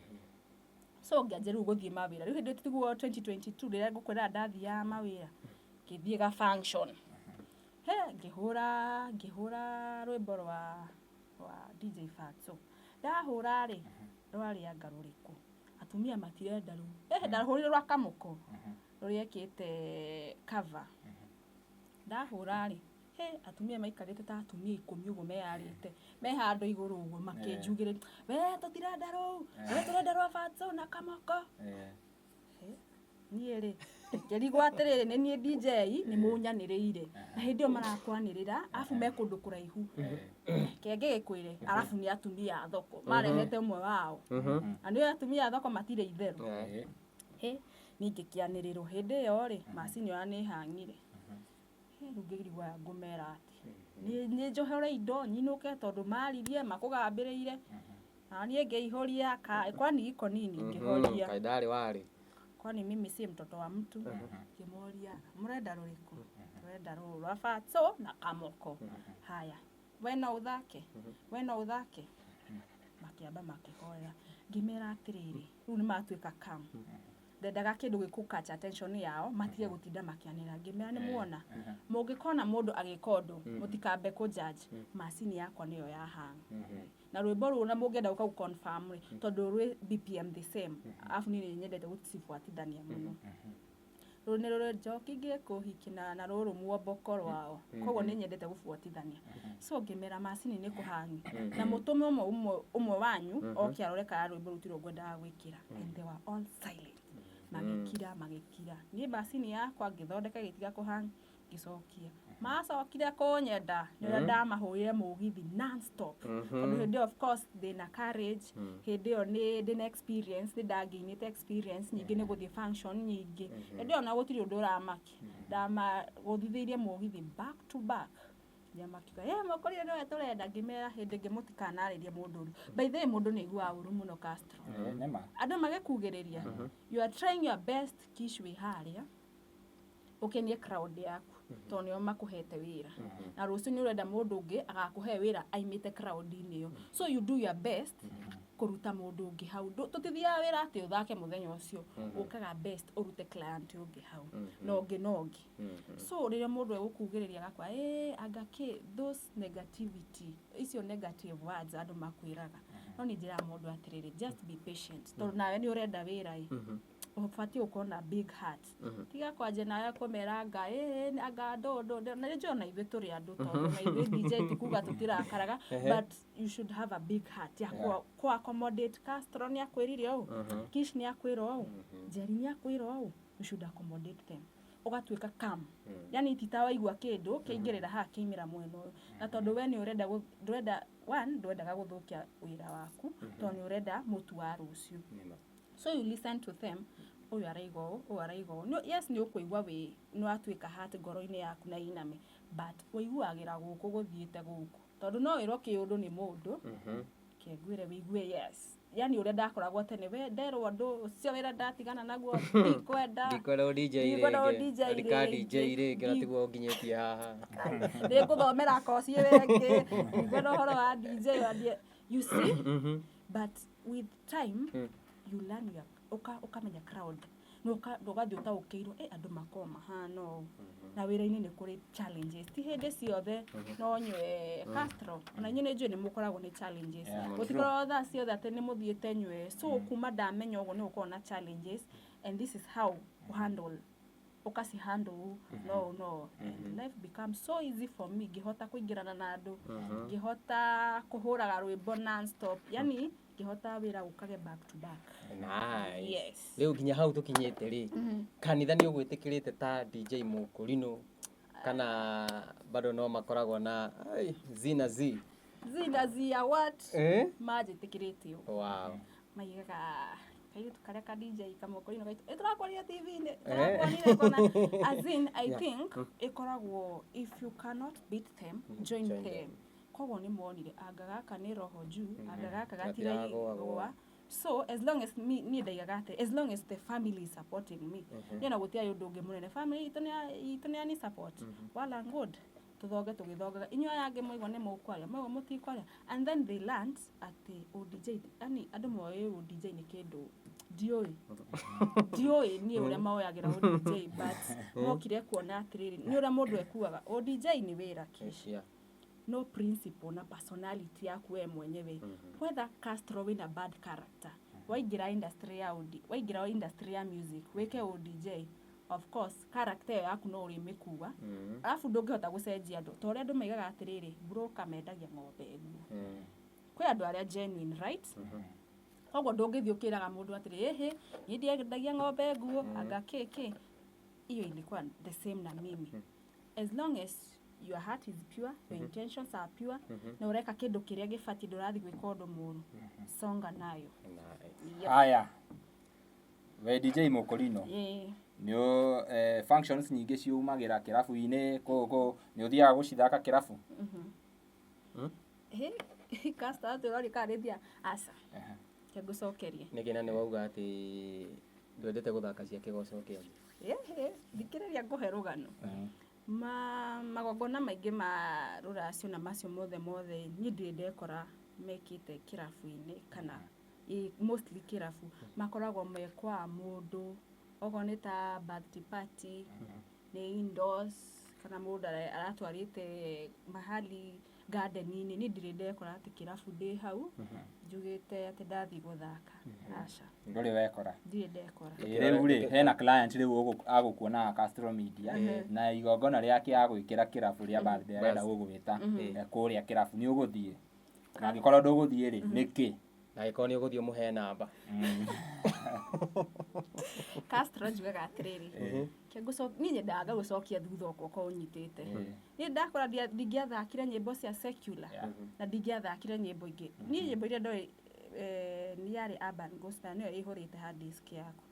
So ngĩanjia rĩu gũthiĩ mawĩra. Rĩu hĩndĩ ĩyo tiguo 2022 rĩrĩa ngũkwĩra ndathiaga mawĩra, ngĩthiĩ ga function, he ngĩhũra rwĩmbo rwa DJ Fatso. Ndahũra rĩ, rwarĩ anga rũrĩkũ, atumia matirenda rũu. Ndahũrire rwa Kamũko rũrĩa ekĩte cover. Ndahũra rĩ, he atumia maikarĩte ta atumia 10 ũguo, meyarĩte me handũ igũrũ ũguo, makĩnjugĩrĩria, "We tũtirenda rũu, we tũrenda rwa Fatso na Kamoko." Niĩ rĩ, ngĩrigwo atĩrĩrĩ, nĩ niĩ DJ nĩ mũnyanĩrĩire, na hĩndĩ ĩyo marakwanĩrĩra arabu me kũndũ kũraihu, kenge gĩkwĩre arabu nĩ atumia a thoko marehete ũmwe wao, na nĩ atumia a thoko matirĩ itherũ. Hĩ, niĩ ngĩkĩanĩrĩrwo hĩndĩ ĩyo rĩ, macini ĩyo nĩ hang'ire. Rĩu ngĩrigwo aya ngũmera atĩ nĩ njohore indo nyinũke, tondũ maririe makũgambĩrĩire, na niĩ ngĩihũria kwani iko nini, ngĩhoria. Kaĩ ndarĩ warĩ. Kwani mimi si mtoto wa mtu? Ngĩmoria, "Mũrenda rũrĩkũ?" "Tũrenda rũrũ rwa Fatso na Kamoko." "Haya, we no ũthake, we no ũthake." Makĩamba makĩhoera. Ngĩmera atĩrĩrĩ, rĩu nĩ matuĩka calm. Ndendaga kĩndũ gĩkũ catch attention yao, matige gũtinda makĩanĩra. Ngĩmera nĩ muona mũngĩkona mũndũ agĩka ũndũ, mũtikambe kũ judge. Macini yakwa nĩyo ya hang na rwĩmbo rũu, na mũngĩenda gũka gũ-confirm rĩ, tondũ rwĩ BPM the same, arabu niĩ nĩ nyendete gũcibuatithania mũno. Rũrũ nĩ rũrĩ njoki ngĩkũhiki na rũrũ muomboko rwao, koguo nĩ nyendete gũbuatithania. So ngĩmera macini nĩ kũhangi na mũtũme ũmwe ũmwe ũmwe wanyu oke arore kana rwĩmbo rũu tirwo ngwendaga gwĩkĩra, and they were all silent, magĩkira magĩkira. Niĩ macini yakwa ngĩthondeka, ĩgĩtiga kũhang, ngĩcokia. Macokire kũnyenda nĩ ũrĩa ndamahũrire mũgithi non-stop, tondũ hĩndĩ ĩyo of course ndĩna courage, hĩndĩ ĩyo nĩ ndĩna experience, nĩ ndangĩinĩte experience nyingĩ, nĩ gũthiĩ function nyingĩ. Hĩndĩ ĩyo na gũtirĩ ũndũ ũramaki, ndamagũthithĩirie mũgithi back to back nginya makiuga, "Ĩ mũkũrire nĩwe tũrenda." Ngĩmera hĩndĩ ĩngĩ mũtikanarĩrie mũndũ ũru. By the way, mũndũ nĩ aiguaga ũru mũno, Castro. Eh, nĩma. Andũ magĩkugĩrĩria, you are trying your best. Kish, wĩ harĩa ũkenie crowd yaku tondũ nĩo makũhete wĩra, na rũciũ nĩ ũrenda mũndũ ũngĩ agakũhe wĩra aimĩte crowd-inĩ ĩyo, so you do your best kũruta mũndũ ũngĩ hau. Tũtithiaga wĩra atĩ ũthake mũthenya ũcio, ũkaga best ũrute client ũngĩ hau na ũngĩ na ũngĩ. So rĩrĩa mũndũ egũkugĩrĩria agakwa ĩ anga kĩ, those negativity, icio negative words andũ makwĩraga, no nĩ njĩraga mũndũ atĩrĩrĩ, just be patient, tondũ nawe nĩ ũrenda wĩra ĩ, ũbatiĩ gũkorwo na big heart. Tiga kwanja nawe kũmera anga ĩ anga ndũ na nĩ njũĩ ona ithuĩ tũrĩ andũ, tondũ na ithuĩ DJ ti kuga tũtirakaraga, but you should have a big heart ya kũ accommodate. Castro nĩ akwĩrire ũũ, Kish nĩ akwĩra ũũ, Jerry nĩ akwĩra ũũ, you should accommodate them, ũgatuĩka calm. Yani ti ta waigua kĩndũ kĩaingĩrĩra haha kĩaimĩra mwena ũyũ, na tondũ we nĩ ũrenda ndũrenda one, ndwendaga gũthũkia wĩra waku, tondũ nĩ ũrenda mũtu wa rũciũ. So you listen to them, ũyũ araiga ũũ, ũyũ araiga ũũ. No, yes, nĩ ũkũigua wĩ nĩ watuĩka hurt ngoro-inĩ yaku na iname, but ũiguagĩra gũkũ gũthiĩte gũkũ, tondũ no wĩrwo kĩũndũ nĩ mũndũ kĩngwĩre wĩigue yes. Yani ũrĩa ndakoragwo tene, we nderwo ũndũ ũcio wĩra ndatigana naguo, ndikwenda. Ndikwenda ũ DJ. Ndikwenda ũ rĩngĩ. DJ. Ndika rĩngĩ. DJ rĩngĩ na tiguo nginyĩtie haha. Nĩ ngũthomera koci ĩyo ĩngĩ, ndikwenda ũhoro wa DJ wa you see. But with time you learn your ũkamenya crowd na ũgathiĩ ũtaũkĩirwo ĩ andũ makoragwo mahana ũũ, na wĩra-inĩ nĩ kũrĩ challenges, ti hĩndĩ ciothe no nywe Castro. Ona inyuĩ nĩ njũĩ nĩ mũkoragwo nĩ challenges. Gũtikoragwo thaa ciothe atĩ nĩ mũthiĩte nywe. So kuma ndamenya ũguo nĩ gũkorwo na challenges and this is how handle, ũkaci handle no no and life becomes so easy for me, ngĩhota kũingĩrana na andũ, ngĩhota kũhũraga rwĩmbo non stop, yani ngĩhota wĩra ũkage back to back. Nice. Yes. Rĩu nginya hau tũkinyĩte rĩ, kanitha nĩ ũgwĩtĩkĩrĩte ta DJ Mũkũrinũ kana bado no makoragwo na ai, z na z? Z na z ya what? Eh? Manjĩtĩkĩrĩte ũũ. Maigaga kairĩtu karĩa ka DJ kamũkũrinũ gaitũ ĩ tũrakwarire TV-inĩ, tũrakuonire kona, as in I think ĩkoragwo if you cannot beat them, join join them. Them. Koguo nĩ monire anga gaka nĩ roho juu, anga gaka Gatiragũagũa. gatiraigua. So as long as me, niĩ ndaigaga atĩ as long as the family is supporting me, niĩ na gũtiarĩ ũndũ ũngĩ mũnene. Family itũ itũ nĩ yani support well and good, tũthonge tũgĩthongaga. Inyuĩ aya angĩ mwaigua nĩ mũkwaria, mwaigua mũtikwaria, and then they learned atĩ ũDJ, yani andũ moĩ ũDJ nĩ kĩndũ, ndiũĩ niĩ ũrĩa maoyagĩra ũDJ, but mokire kuona atĩrĩrĩ, nĩ ũrĩa mũndũ ekuaga ũDJ nĩ wĩra, Kish. No principle na personality yaku we mwenyewe, whether Castro wĩna bad character, waingĩra industry ya OD, waingĩra industry ya music wĩke ODJ, of course character ĩyo yaku no ũrĩmĩkua, arabu ndũngĩhota gũcenjia andũ, ta ũrĩa andũ maigaga atĩrĩrĩ, broker mendagia ng'ombe nguo. Kwĩ andũ arĩa genuine, right? Koguo ndũngĩthiĩ ũkĩraga mũndũ atĩrĩ, ĩhĩ, niĩ ndiendagia ng'ombe nguo, anga kĩ kĩ. Hiyo ilikuwa the same na mimi. As long as your heart is pure, your intentions are pure, na ũreka kĩndũ kĩrĩa gĩbatiĩ, ndũrathiĩ gwĩka ũndũ mũru, songa nayo. Nice. Yep. Haya, we DJ Mũkũrinũ, nĩ functions nyingĩ ciumagĩra kĩrabu-inĩ kũ nĩ ũthiaga gũcithaka kĩrabu? Hĩ, Castro, atĩ ũroria kana nĩ thiaga? Aca, reke ngũcokerie. Nĩkĩ? Na nĩ wauga atĩ ndwendete gũthaka cia kĩgoco kĩothe. Ĩhĩ, thikĩrĩria ngũhe rũgano. Ma magongona maingĩ ma rũracio na macio mothe mothe, niĩ ndirĩ ndekora mekĩte kĩrabu-inĩ kana Ĩ, mostly kĩrabu makoragwo me kwa mũndũ, okorwo nĩ ta birthday party, nĩ indoors, kana mũndũ aratwarĩte mahali garden-inĩ. Niĩ ndirĩ ndekora atĩ kĩrabu ndĩ hau njugĩte atĩ ndathiĩ gũthaka, aca. Ndũrĩ wekora? Ndirĩ ndekora. Ĩ, rĩu rĩ, hena client rĩu agũkuonaga Castro Media na igongona rĩake agwĩkĩra kĩrabu rĩa birthday, arenda gũgwĩta kũrĩa kĩrabu, nĩ ũgũthiĩ? Na angĩkorwo ndũgũthiĩ rĩ, nĩkĩ? Na angĩkorwo nĩ ũgũthiĩ, ũmũhe namba. Castro, njugaga atĩrĩrĩ, niĩ nyendaga ngagũcokia thutha okorwo ũnyitĩte. Niĩ ndakora ndingĩathakire nyĩmbo cia secular na ndingĩathakire nyĩmbo ingĩ. Niĩ nyĩmbo iria ndoĩ nĩ yarĩ urban gospel, nĩyo ĩhũrĩte hard disk yakwa,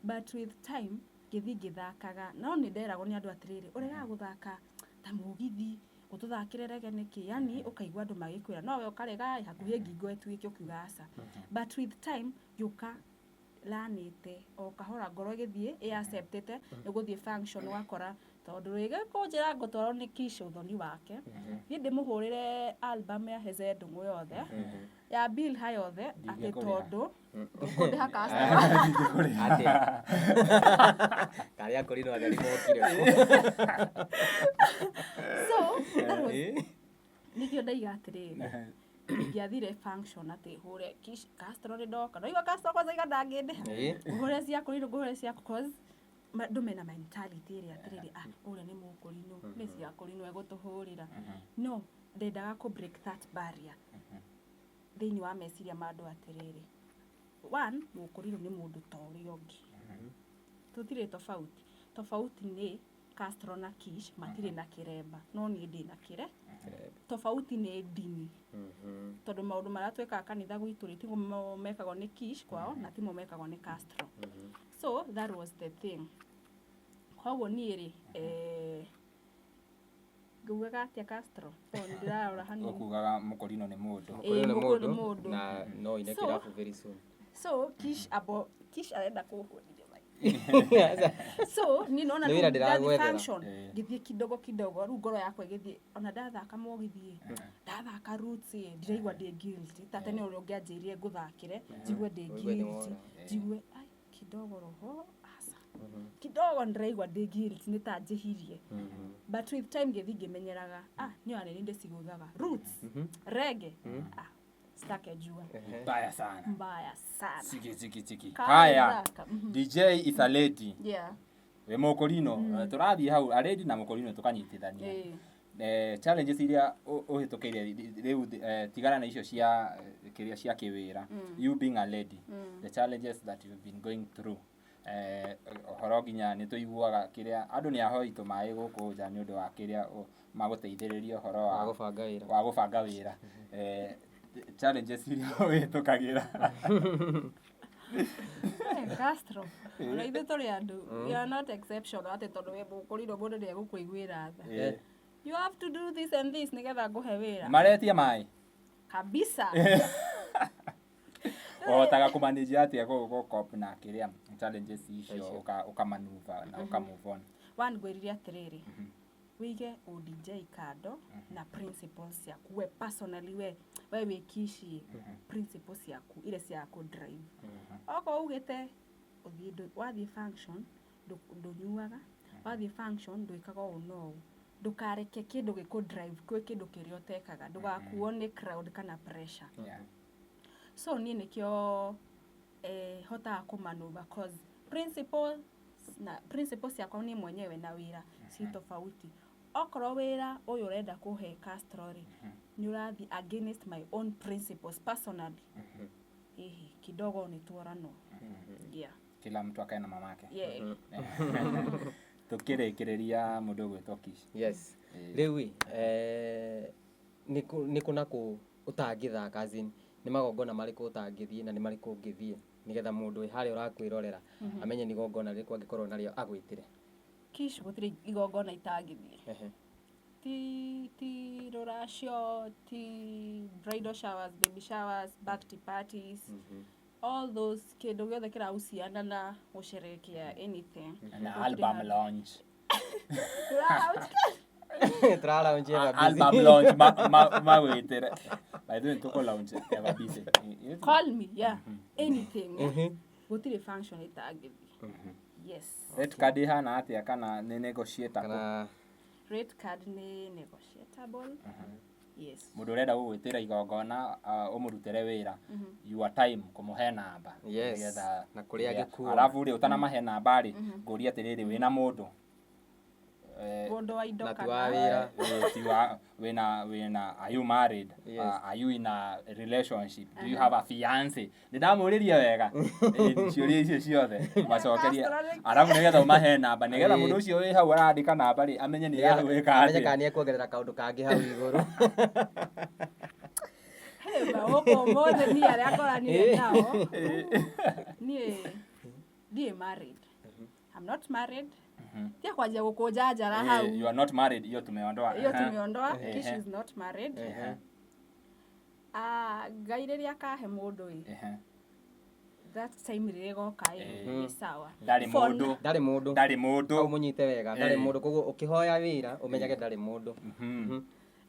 but with time ngĩthiĩ ngĩthakaga, no nĩ nderagwo nĩ andũ atĩrĩrĩ, ũregaga gũthaka ta mũgithi, ũtũthakĩre rege nĩkĩ? Yani ũkaigua andũ magĩkwĩra, no we ũkarega hakuhĩ ngingo ĩtuĩke, ũkiuga aca. But with time ngĩũka lanĩte o kahora, ngoro ĩgĩthiĩ ĩ-acceptĩte nĩ gũthiĩ function, wakora tondũ rĩngĩ kũnjĩra ngũtwarwo nĩ Kish ũthoni wake, niĩ ndĩmũhũrĩre album ya Heze Ndũng'ũ yothe, ya Bilha yothe, atĩ Ndingĩkũrĩha. Tondũ ndũkũndĩha, customer. Atĩa karĩa kũrinwo atheri mokire? So that was nĩkĩo ndaiga atĩrĩrĩ, ingĩathire function atĩ hũre Kish, Castro nĩ ndoka, ndaigua Castro kwanza iga ndangĩndĩha. Ngũhũre cia kũrinũ, ngũhũre cia, cause andũ mena mentality ĩrĩa atĩrĩrĩ, ah, ũrĩa nĩ mũkũrinũ, nĩ cia kũrinũ egũtũhũrĩra. No ndendaga kũ break that barrier thĩinĩ wa meciria ma andũ atĩrĩrĩ, one, mũkũrinũ nĩ mũndũ ta ũrĩa ũngĩ, tũtirĩ tofauti. Tofauti nĩ Castro na Kish matirĩ na kĩremba, no niĩ ndĩ na kĩre. Tofauti nĩ ndini, tondũ maũndũ marĩa twĩkaga kanitha gwitũ rĩ, timo mekagwo nĩ Kish kwao na timo mekagwo nĩ Castro. So that was the thing. Koguo niĩ rĩ, ngugaga atĩa, Castro? Tondũ nĩ ndĩrarora hanini. Ũkugaga mũkũrinũ nĩ mũndũ. Ĩĩ, Mũkũrinũ nĩ mũkũrinũ nĩ mũndũ mũndũ. na no ine kĩrabu very soon. So Kish abo Kish arenda kũhũrithia mai. So niĩ nona Nĩ wĩra rĩu ndathiĩ ndĩragwethera. function, ngĩthiĩ kidogo kidogo, rĩu ngoro yakwa ĩgĩthiĩ, ona ndathaka mũgithi, ndathaka roots ĩ, ndiraigua ndĩ guilty ta tene ũrĩa ũngĩanjĩrire ngũthakĩre njigue ndĩ Ũigue nĩ guilty. wona. Njigue ai kidogo roho aca, kidogo ndĩraigua ndĩ guilty, nĩ ta njĩhirie. But with time ngĩthiĩ ngĩmenyeraga, ah, niĩ ona nĩ ndĩcigũthaga roots, reggae, ah, sitake jua. Mbaya sana. Mbaya sana. Chiki chiki chiki. Kale Haya. thaka. DJ is a lady. Wĩ mũkũrinũ, tũrathiĩ hau a lady na mũkũrinũ tũkanyitithania. Challenges iria ũhĩtũkĩire rĩu, tigana na icio cia kĩrĩa cia kĩwĩra, you being a lady, the challenges that you've been going through, ũhoro nginya nĩ tũiguaga kĩrĩa andũ nĩ ahoi tũmaĩ gũkũ nja nĩ ũndũ wa kĩrĩa magũteithĩrĩria ũhoro wa wa gũbanga wĩra. Wa gũbanga wĩra, challenges iria ũhĩtũkagĩra. Castro, ona ithuĩ tũrĩ andũ, we are not exception atĩ tondũ wĩ mũkũrinũ mũndũ nĩ egũkũiguĩra tha. You have to do this and this nĩgetha ngũhe wĩra. Maretia maĩ. Kabisa. Ũhotaga kũmanage atĩa gũ cope na kĩrĩa challenges icio, ũkamanuva na ũka move on? One, ngwĩrire atĩrĩrĩ, wĩige ũDJ kando na principles ciaku we personally, we wĩ Kishi, principles ciaku iria cia kũ drive. Okorwo ugĩte ũthiĩ wathiĩ function ndũnyuaga, wathiĩ function ndwĩkaga ũũ na ũũ, ndũkareke kĩndũ gĩkũ drive kwĩ kĩndũ kĩrĩa ũtekaga, ndũgakuo nĩ crowd kana pressure. So niĩ nĩkĩo hotaga kũmanuva, cause principles na principles ciakwa niĩ mwenyewe na wĩra ci tofauti. Okorwo wĩra ũyũ ũrenda kũhe Castro rĩ, nĩ ũrathiĩ against my own principles personally, ĩhĩ, kidogo nĩ tuoranwo, yeah. Kila mtu akae na mamake. Yeah. Tukĩrĩkĩrĩria, mũndũ ũgwĩtwo Kish. Yes. Rĩu ĩ, nĩ kũ na kũ ũtangĩthaka, as in, nĩ magongona marĩkũ ũtangĩthiĩ na nĩ marĩkũ ũngĩthiĩ, nĩgetha mũndũ wĩ harĩa ũrakwĩrorera amenye nĩ igongona rĩrĩkũ angĩkorwo narĩo agwĩtĩre? Kish, gũtirĩ igongona itangĩthiĩ. Ti rũracio, ti bridal showers, baby showers, birthday parties, all those, kĩndũ gĩothe kĩrahusiana na gũcerehekea anything. Na album launch. Tũra launch Ever Busy. Album launch magwĩtĩre. By the way, tũkũ launch Ever Busy. Call me, yeah, anything, yeah. Gũtirĩ function ĩtangĩthiĩ, yes. Rate card ĩhana atĩa, kana nĩ negotiatable? Kana Rate card nĩ negotiable, yes. Mũndũ ũrenda gũgwĩtĩra igongona, ũmũrutĩre wĩra, your time kũmũhe namba. Yes, Nĩgetha- na kũrĩa angĩkuona. Alafu rĩ, ũtanamahe namba rĩ, ngũria atĩrĩrĩ, wĩna mũndũ? Mũndũ wa indo Na ti kana wa wĩra. Ti wa wĩna, are you married? Yes. Are you in a relationship? Do you have a fiance? Nĩ ndamũrĩria wega. Ciũria icio ciothe macokerie, arabu nĩgetha ũmahe namba, nĩgetha mũndũ ũcio wĩ hau arandĩka namba rĩ, amenye nĩ yagwĩka Amenye atĩa. kana nĩ ekuongerera kaũndũ kangĩ hau igũrũ. Hey, ma gũkũ ũmũthĩ niĩ arĩa ngoranire nao, niĩ ndirĩ married, I'm not married. Tia kwanjia gũkũnja njara hau. You are not married, hiyo tumeondoa. Hiyo tumeondoa. Ehe. Kish is not married. Ah, Ngai rĩrĩa akahe mũndũ ĩ, that time rĩrĩa ĩgoka ĩ, nĩ sawa. Ndarĩ For mũndũ. Ndarĩ mũndũ. Ndarĩ Hau mũndũ. mũnyite wega, ndarĩ mũndũ, koguo ũkĩhoya wĩra ũmenyage ndarĩ mũndũ.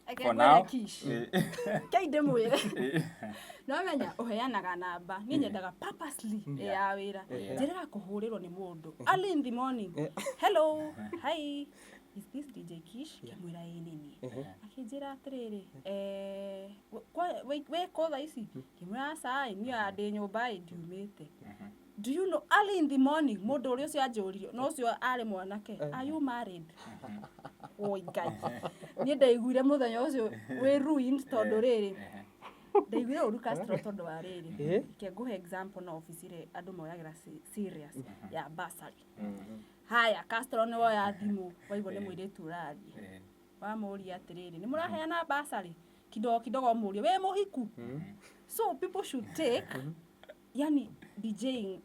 Reke For ngwĩre now. Kish. Kei ndĩmwĩre, no menya ũheanaga namba, niĩ nyendaga purposely ĩ ya wĩra, njĩrĩga kũhũrĩrwo nĩ mũndũ early in the morning, "Hello, hi, is this DJ Kish?" Ngĩmwĩra, "Ĩ nĩ niĩ." Akĩnjĩra atĩrĩrĩ, "Wĩ kũ thaa ici?" Ngĩmwĩra, "Aca ĩ, niĩ ona ndĩ nyũmba ĩ, ndiumĩte." Do you know, early in the morning mũndũ ũrĩa ũcio anjũririe, no ũcio arĩ mwanake, "Are you married?" Oi Ngai, niĩ ndaiguire mũthenya ũcio wĩ ruined, tondũ rĩrĩ, ndaiguire ũru Castro, tondũ wa rĩrĩ, reke ngũhe example na obici rĩ, andũ moyagĩra serious ya bursary. Haya, Castro, nĩ woya thimũ, waigua nĩ mũirĩtu ũraria, wamũria atĩrĩrĩ, "Nĩ mũraheana bursary?" Kidogo kidogo mũrie, "Wĩ mũhiku?" So people should take, yani, DJing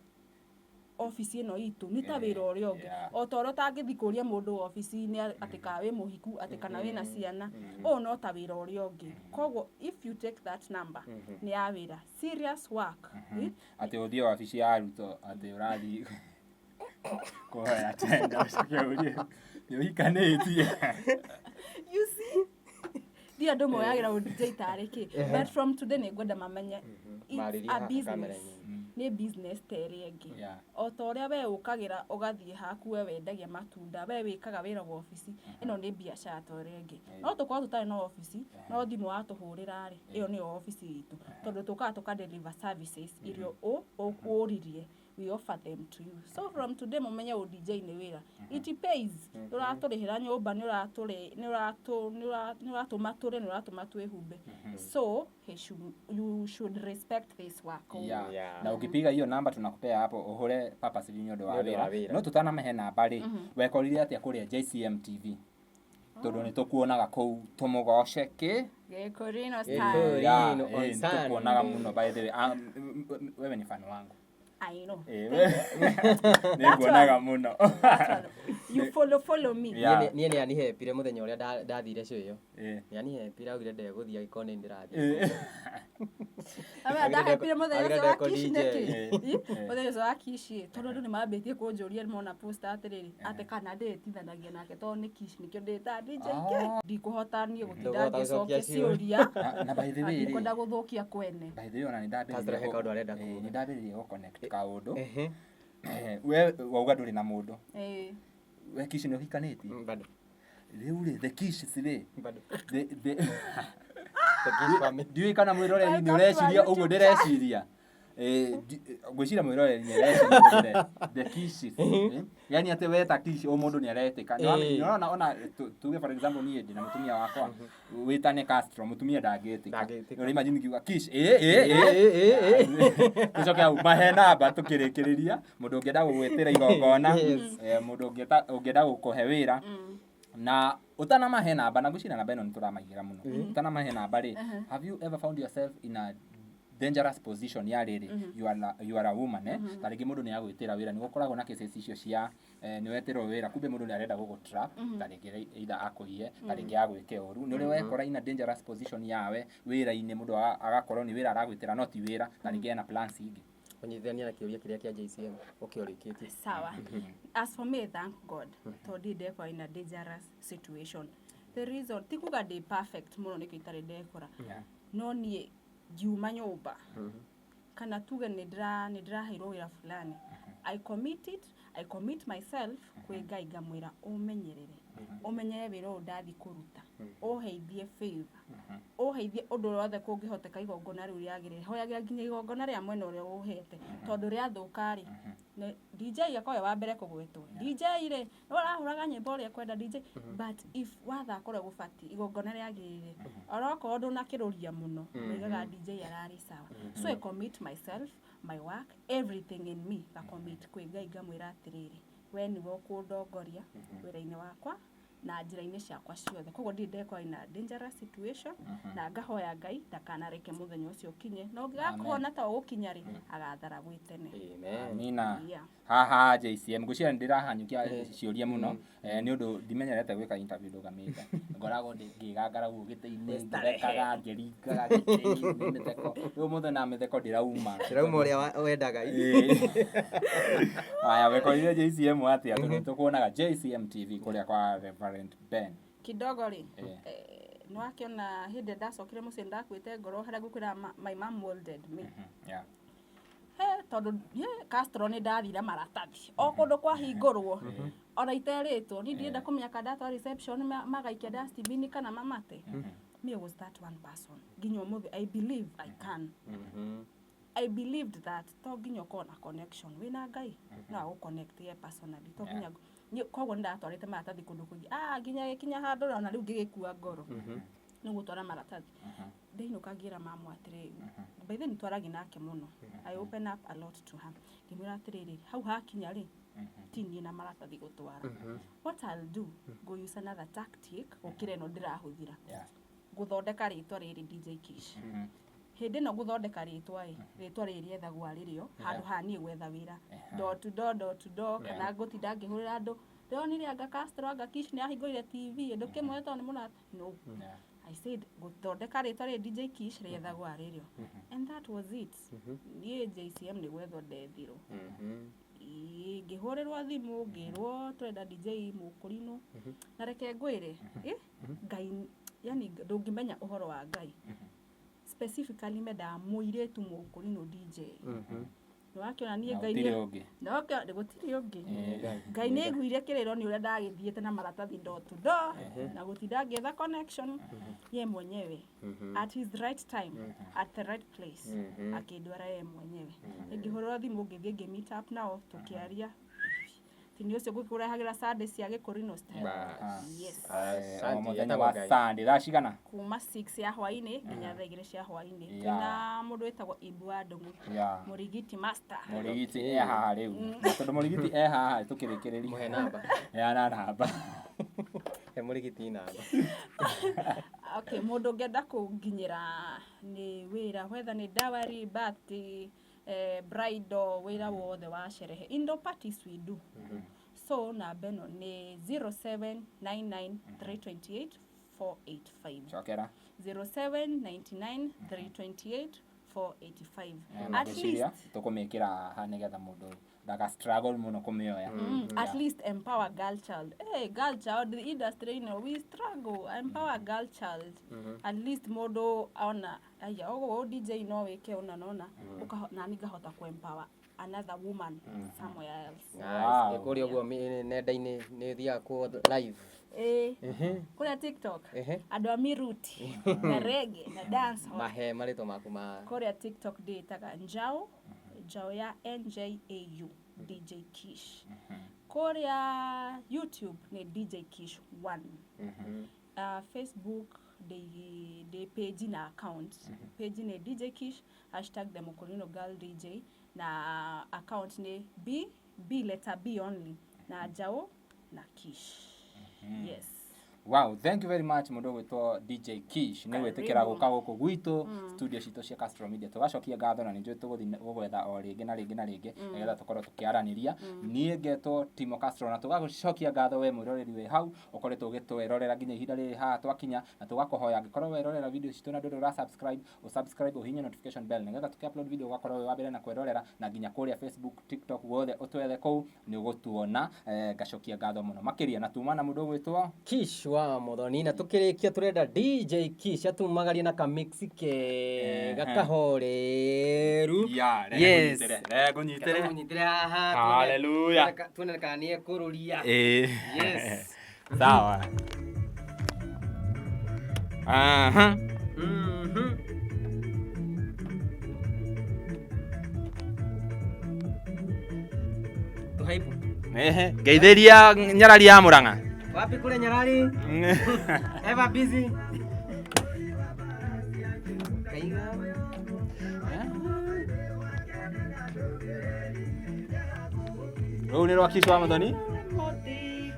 obici ĩno itũ nĩ ta wĩra ũrĩa ũngĩ, o ta ũrĩa ũtangĩthiĩ kũria mũndũ obici-inĩ atĩ kana wĩ mũhiku, atĩ kana wĩna ciana, ũũ no ta wĩra ũrĩa ũngĩ. Koguo if you take that number, nĩ ya wĩra, serious work. Eh? Atĩ ũthiĩ wabici ya arutwo atĩ ũrathiĩ kũhoya tenda, ũcoke ũrie nĩ ũhikanĩtie. You see, ndi andũ moyagĩra ũ DJ tarĩ kĩ, but from today nĩ ngwenda mamenye it's Marĩrie a haha business. kamera-inĩ. Nĩ business ta ĩrĩa ĩngĩ. O ta ũrĩa we ũkagĩra ũgathiĩ haku, we wendagia matunda, we wĩkaga wĩra wa obici, ĩno nĩ biacara ta ũrĩa ĩngĩ. No tũkorwo tũtarĩ na obici, no thimũ watũhũrĩra rĩ, ĩyo nĩyo obici itũ, tondũ tũkaga tũka deliver services iria ũririe, we offer them to you. So from today mũmenye ũ DJ nĩ wĩra, it pays, nĩ ũratũrĩhĩra nyũmba, nĩ ũratũrĩ nĩ ũratũ nĩ ũratũma tũrĩe, nĩ ũratũma twĩhumbe. So he should, you should respect this work. Na ũkipiga hiyo namba tunakupea hapo, ũhũre purposely nĩ ũndũ wa Nĩ ũndũ wa wĩra. wĩra. No tũtanamahe namba rĩ, wekorire atĩa kũrĩa JCM TV, tondũ nĩ tũkuonaga kũu tũmũgoce kĩ? Gĩkũrino Gĩkũrino. style. Yeah, on nĩ Sunday. tũkuonaga mũno. By the way, wewe ni fan wangu. I know. Nĩ nguonaga mũno. You follow, follow me. Niĩ nĩ anihepire mũthenya ũrĩa ndathire show ĩyo. Nĩ anihepire, augire ndegũthiĩ angĩkorwo nĩ ndĩrathiĩ. Ame ndahepire mũthenya Augire ũcio wa ndekũ Kish DJ. nĩkĩ? Ĩ, mũthenya ũcio wa Kish ĩ, tondũ andũ nĩ mambĩtie kũnjũria mona post atĩrĩrĩ, atĩ kana ndĩĩtithanagia nake tondũ nĩ Kish, nĩkĩo ndĩtaga DJ K. Ndikũhota niĩ gũtinda Ndũkũhota ngĩcokia gũcokia ciũria. Na by the way rĩ, Ndikwenda gũthũkia kwene. by the way, ona nĩ Pastor he kaũndũ arenda ndambĩrĩirie kuga. nĩ ndambĩrĩirie gũ connect kaũndũ. Ĩ. We wauga ndũrĩ na mũndũ, we Kish nĩ ũhikanĩtie? Bado. Rĩu rĩ, the Kish rĩ, Bado. The The Kish family. Ndiũĩ kana mwĩroreri nĩ Welcome to our ũreciria ũguo YouTube ndĩreciria. Ngwĩciria mwĩroreri nĩ areciria ũguo the Kishes, yani atĩ weta Kish o mũndũ nĩ aretĩka. Nĩ ũrona ona tuge for example niĩ ndĩ na mũtumia wakwa wĩtane Castro, mũtumia ndangĩtĩka. Ndangĩtĩka. Nĩ imagine ngiuga Kish, ĩ ĩ ĩ. Tũcoke hau mahe namba tũkĩrĩkĩrĩria, mũndũ ũngĩenda gũgwĩtĩra igongona, mũndũ ũngĩenda gũkũhe wĩra, na ũtanamahe namba, na ngwĩciria namba ĩno nĩ tũramaigĩra mũno, ũtanamahe namba rĩ, have you ever found yourself in a dangerous position ya rĩrĩ, you are a woman, ta rĩngĩ mũndũ nĩ agwĩtĩra wĩra, nĩ gũkoragwo na cases icio cia nĩ wetĩrwo wĩra, kumbe mũndũ nĩ arenda gũgũ trap, ta rĩngĩ either akũiye, ta rĩngĩ agwĩke ũru? Nĩ ũrĩ wekora in a dangerous position yawe wĩra-inĩ, mũndũ agakorwo nĩ wĩra aragwĩtĩra no ti wĩra, ta rĩngĩ ena plans ingĩ? Ũnyitithania na kĩũria kĩrĩa kĩa JCM ũkĩũrĩkĩtie. Sawa, as for me, thank God, tondũ ndirĩ ndekora in a dangerous situation. The reason ti kuga ndĩ perfect mũno nĩkĩo itarĩ ndekora. Yeah. No niĩ ngiuma nyũmba kana tuge nĩ ndĩraheirwo wĩra fulani, I commit it, I commit myself kwĩ Ngai, ngamwĩra ũmenyerere, ũmenyere wĩra ũyũ ndathiĩ kũruta, ũheithie favor, ũheithie ũndũ ũrĩa wothe kũngĩhoteka igongona rĩu rĩagĩrĩre. Hoyagĩra nginya igongona rĩa mwena ũrĩa ũhete, tondũ rĩathũka rĩ, DJ akorwo e wa mbere kũgwetwo. DJ rĩ, nĩwe ũrahũraga nyĩmbo ũrĩa ekwenda DJ, but if wathaka ũrĩa gũbatiĩ, igongona rĩagĩrĩre, onokorwo ndũnakĩrũria mũno, moigaga DJ ararĩ sawa. So I commit myself, my work, everything in me, ngacommit kwĩ Ngai, ngamwĩra atĩrĩrĩ, we nĩwe ũkũndongoria wĩra-inĩ wakwa na njĩra-inĩ ciakwa ciothe. Koguo ndirĩ ndekora in a dangerous situation, na ngahoya Ngai ndakanareke mũthenya ũcio ũkinye, na ũngĩgakuona ta ũgũkinya rĩ, agathara gwĩ tene. Amen. Amina. Yeah. Haha JCM ngwĩciria nĩ ndĩrahanyũkia ciũria mũno, nĩ ũndũ ndimenyerete gwĩka interview ndũgamĩte, ngoragwo ngĩgangara guo gĩtĩ-inĩ, ngĩthekaga, ngĩringaga gĩtĩ-inĩ mĩtheko. Rĩu ũmũthĩ na mĩtheko ndĩrauma. Ndĩrauma ũrĩa wendaga. Aya, wekorire JCM atĩa? Tondũ tũkuonaga JCM TV kũrĩa kwa Reverend Ben. Kidogo rĩ, nĩ wakĩona hĩndĩ ĩrĩa ndacokire mũciĩ ndakuĩte ngoro harĩa ngũkwĩra my mom molded me. Yeah. He tondũ he Castro nĩ ndathire maratathi o kũndũ kwahingũrwo ona iterĩtwo niĩ ndirenda kũmenya kana ndatwara reception magaikia dustbin kana mamate. Me was that one person nginya ũmũthĩ I believe I can. I believed that to nginya ũkorwo na connection wĩna Ngai no agũ connect ye personally, to nginya koguo nĩ ndatwarĩte maratathi kũndũ kũingĩ, nginya gĩkinya handũ ona rĩu ngĩgĩkua ngoro nĩ gũtwara maratathi. Ndainũka ngĩra mamu atĩrĩrĩ, by then twaragia nake mũno, I open up a lot to her, ngĩmwĩra atĩrĩrĩ, hau hakinya rĩ, ti niĩ na maratathi gũtwara. What I'll do, go use another tactic gũkĩra ĩno ndĩrahũthĩra gũthondeka rĩtwa rĩrĩ DJ Kish. Hĩndĩ ĩno gũthondeka rĩtwa ĩ, rĩtwa rĩrĩ rĩethagwo rĩrĩo handũ ha niĩ gwetha wĩra door to door, door to door, kana ngũtinda ngĩhũrĩra andũ, ndĩronire anga Castro, anga Kish nĩ ahingũrire TV, ndũkĩmwe tondũ nĩ mũrata. No, I said gũthondeka rĩtwa rĩrĩ DJ Kish rĩethagwo rĩrĩo, and that was it. Niĩ JCM nĩ gwethwo ndethirwo. Ĩĩ, ngĩhũrĩrwo thimũ ngĩrwo twenda DJ mũkũrinũ, na reke ngwĩre, Ngai, yani ndũngĩmenya ũhoro wa Ngai. Specifically mendaga mũirĩtu mũkũrinũ DJ. Nĩwakĩona niĩ Ngai Gũtirĩ ũngĩ. Gũtirĩ ũngĩ. Ngai nĩ aiguire kĩrĩro nĩ ũrĩa ndagĩthiĩte na maratathi door to door na gũtinda ngĩetha connection. Ye mwenyewe at his right time, at the right place, akĩndwara ye mwenyewe. Ngĩhũrĩrwo thimũ, ngĩthiĩ ngĩ meet up nao, tũkĩaria. Tini ũcio ngũkũrehagĩra Sunday cia gĩkũrinũ style. Yes. O mũthenya wa Sunday thaa cigana? Kuma 6 ya hwainĩ nginya thaa 2 cia hwainĩ. Twĩna mũndũ wĩtagwo Ibu wa Ndũng'ũ, Mũrigiti master. Mũrigiti e haha rĩu, na tondũ mũrigiti e haha tũkĩrĩkĩrĩria, Mũhe namba. Heana namba. He mũrigiti namba. Okay, mũndũ ũngĩenda kũnginyĩra nĩ wĩra, whether nĩ dowry, birthday, bridal, wĩra wothe wa sherehe, indo parties we do. So namba ĩno nĩ 0799 328 485. Cokera. 0799 328 485. At Ngwĩciria least tũkũmĩkĩra haha nĩgetha mũndũ ndaka struggle mũno kũmĩoya. At least empower girl child. Hey, girl child, the industry, you know, we struggle. Empower girl child. At least mũndũ ona aya ũguo DJ no wĩke ũna nona nani ngahota ku empower another woman somewhere else. Wow. Nice. Kũrĩa ũguo nenda-inĩ nĩ ũthiaga kuo live? Eh, kũrĩa TikTok, andũ a miruti na reggae na dance hall. Mahe marĩtwa maku ma. Kũrĩa TikTok ndĩtaga Njau, Njau ya NJAU, DJ Kish. Kũrĩa YouTube nĩ DJ Kish 1. Facebook ndĩ page na account. Page nĩ DJ Kish hashtag the Mokorino Girl DJ, na account nĩ B B, letter B only, na Njau na Kish. Yes. Wow, thank you very much mũndũ ũgwĩtwo DJ Kish nĩ gwĩtĩkĩra Karibu. gũka gũkũ gwitũ studio citũ cia Castro Media. Tũgacokia ngatho na nĩ njũĩ tũgũthiĩ gũgwetha o rĩngĩ na rĩngĩ na rĩngĩ nĩgetha tũkorwo tũkĩaranĩria. Niĩ ngetwo Timo Castro, na tũgacokia ngatho we mwĩroreri wĩ hau ũkoretwo ũgĩtwerorera nginya ihinda rĩrĩ haha twakinya, na tũgakũhoya angĩkorwo werorera video citũ na ndũrĩ ũra subscribe, ũsubscribe, ũhihinye notification bell nĩgetha tũkĩ upload video ũgakorwo wĩ wa mbere na kwĩrorera, na nginya kũrĩa Facebook, TikTok, guothe ũtwethe kũu nĩ ũgũtuona. Ngacokia ngatho mũno makĩria na tuma na mũndũ ũgwĩtwo Kish. wa Muthoni, na tukirikia turenda DJ Kish atumagarie na kamix kega kahoreru. Ya, Yes. reke ngũnyitĩre. Ngũnyitĩre haha. Hallelujah. Tuone kana nĩ ekũrũria. Ĩĩ. Yes. Sawa. Aha. Tuhaipu. Ehe, ngeithĩria nyarari ya Mũrang'a. Wapi kule Nyarari? Ever busy. Kaiga. Rũu nĩ rwa Kish wa Muthoni.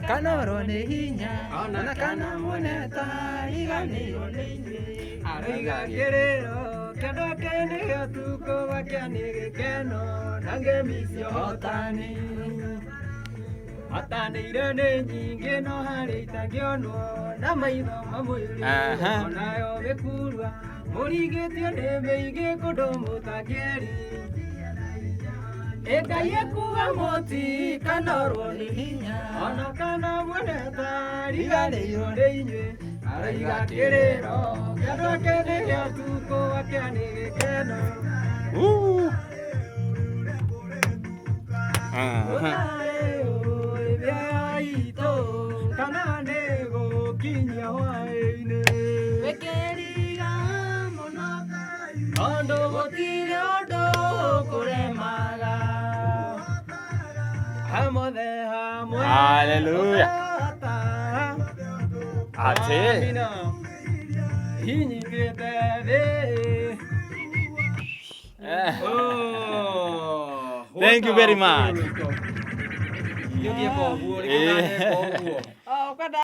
Kanorwo nĩ hinya ona kana mwene tariganĩirwo nĩ inyuĩ, aroiga kĩrĩro kĩndũ ake nĩgĩo tukũ gwakĩa nĩ gĩkeno na ngemi cia ũhotani, hotanĩire nĩ nyingĩ no harĩ itangĩonwo na maitho ma mwĩrĩ. Onayo mĩkurua mũringĩtio nĩ mĩingĩ kũndũ mũtangĩeri. Ngai ekuga mũtikanorwo nĩ hinya ona kana mwene tariganĩirwo nĩ inyuĩ, aroiga kĩrĩro kĩandũ ake nĩgĩo tukũ gwakĩa nĩ gĩkeno. Uu. Aha. Gũtarĩ ũĩ mĩoyo itũ kana nĩ gũkinyia hwaĩ-inĩ, wĩkĩriga mũno tondũ gũtirĩ ũndũ ũkũremaga hamothe hamwe. Hallelujah. Atĩ. Amina. Hinyitĩte thĩ. Oh, Thank you very much. Nĩ ũthiĩ koguo, rĩu ũgathiĩ koguo. Oh, kwenda.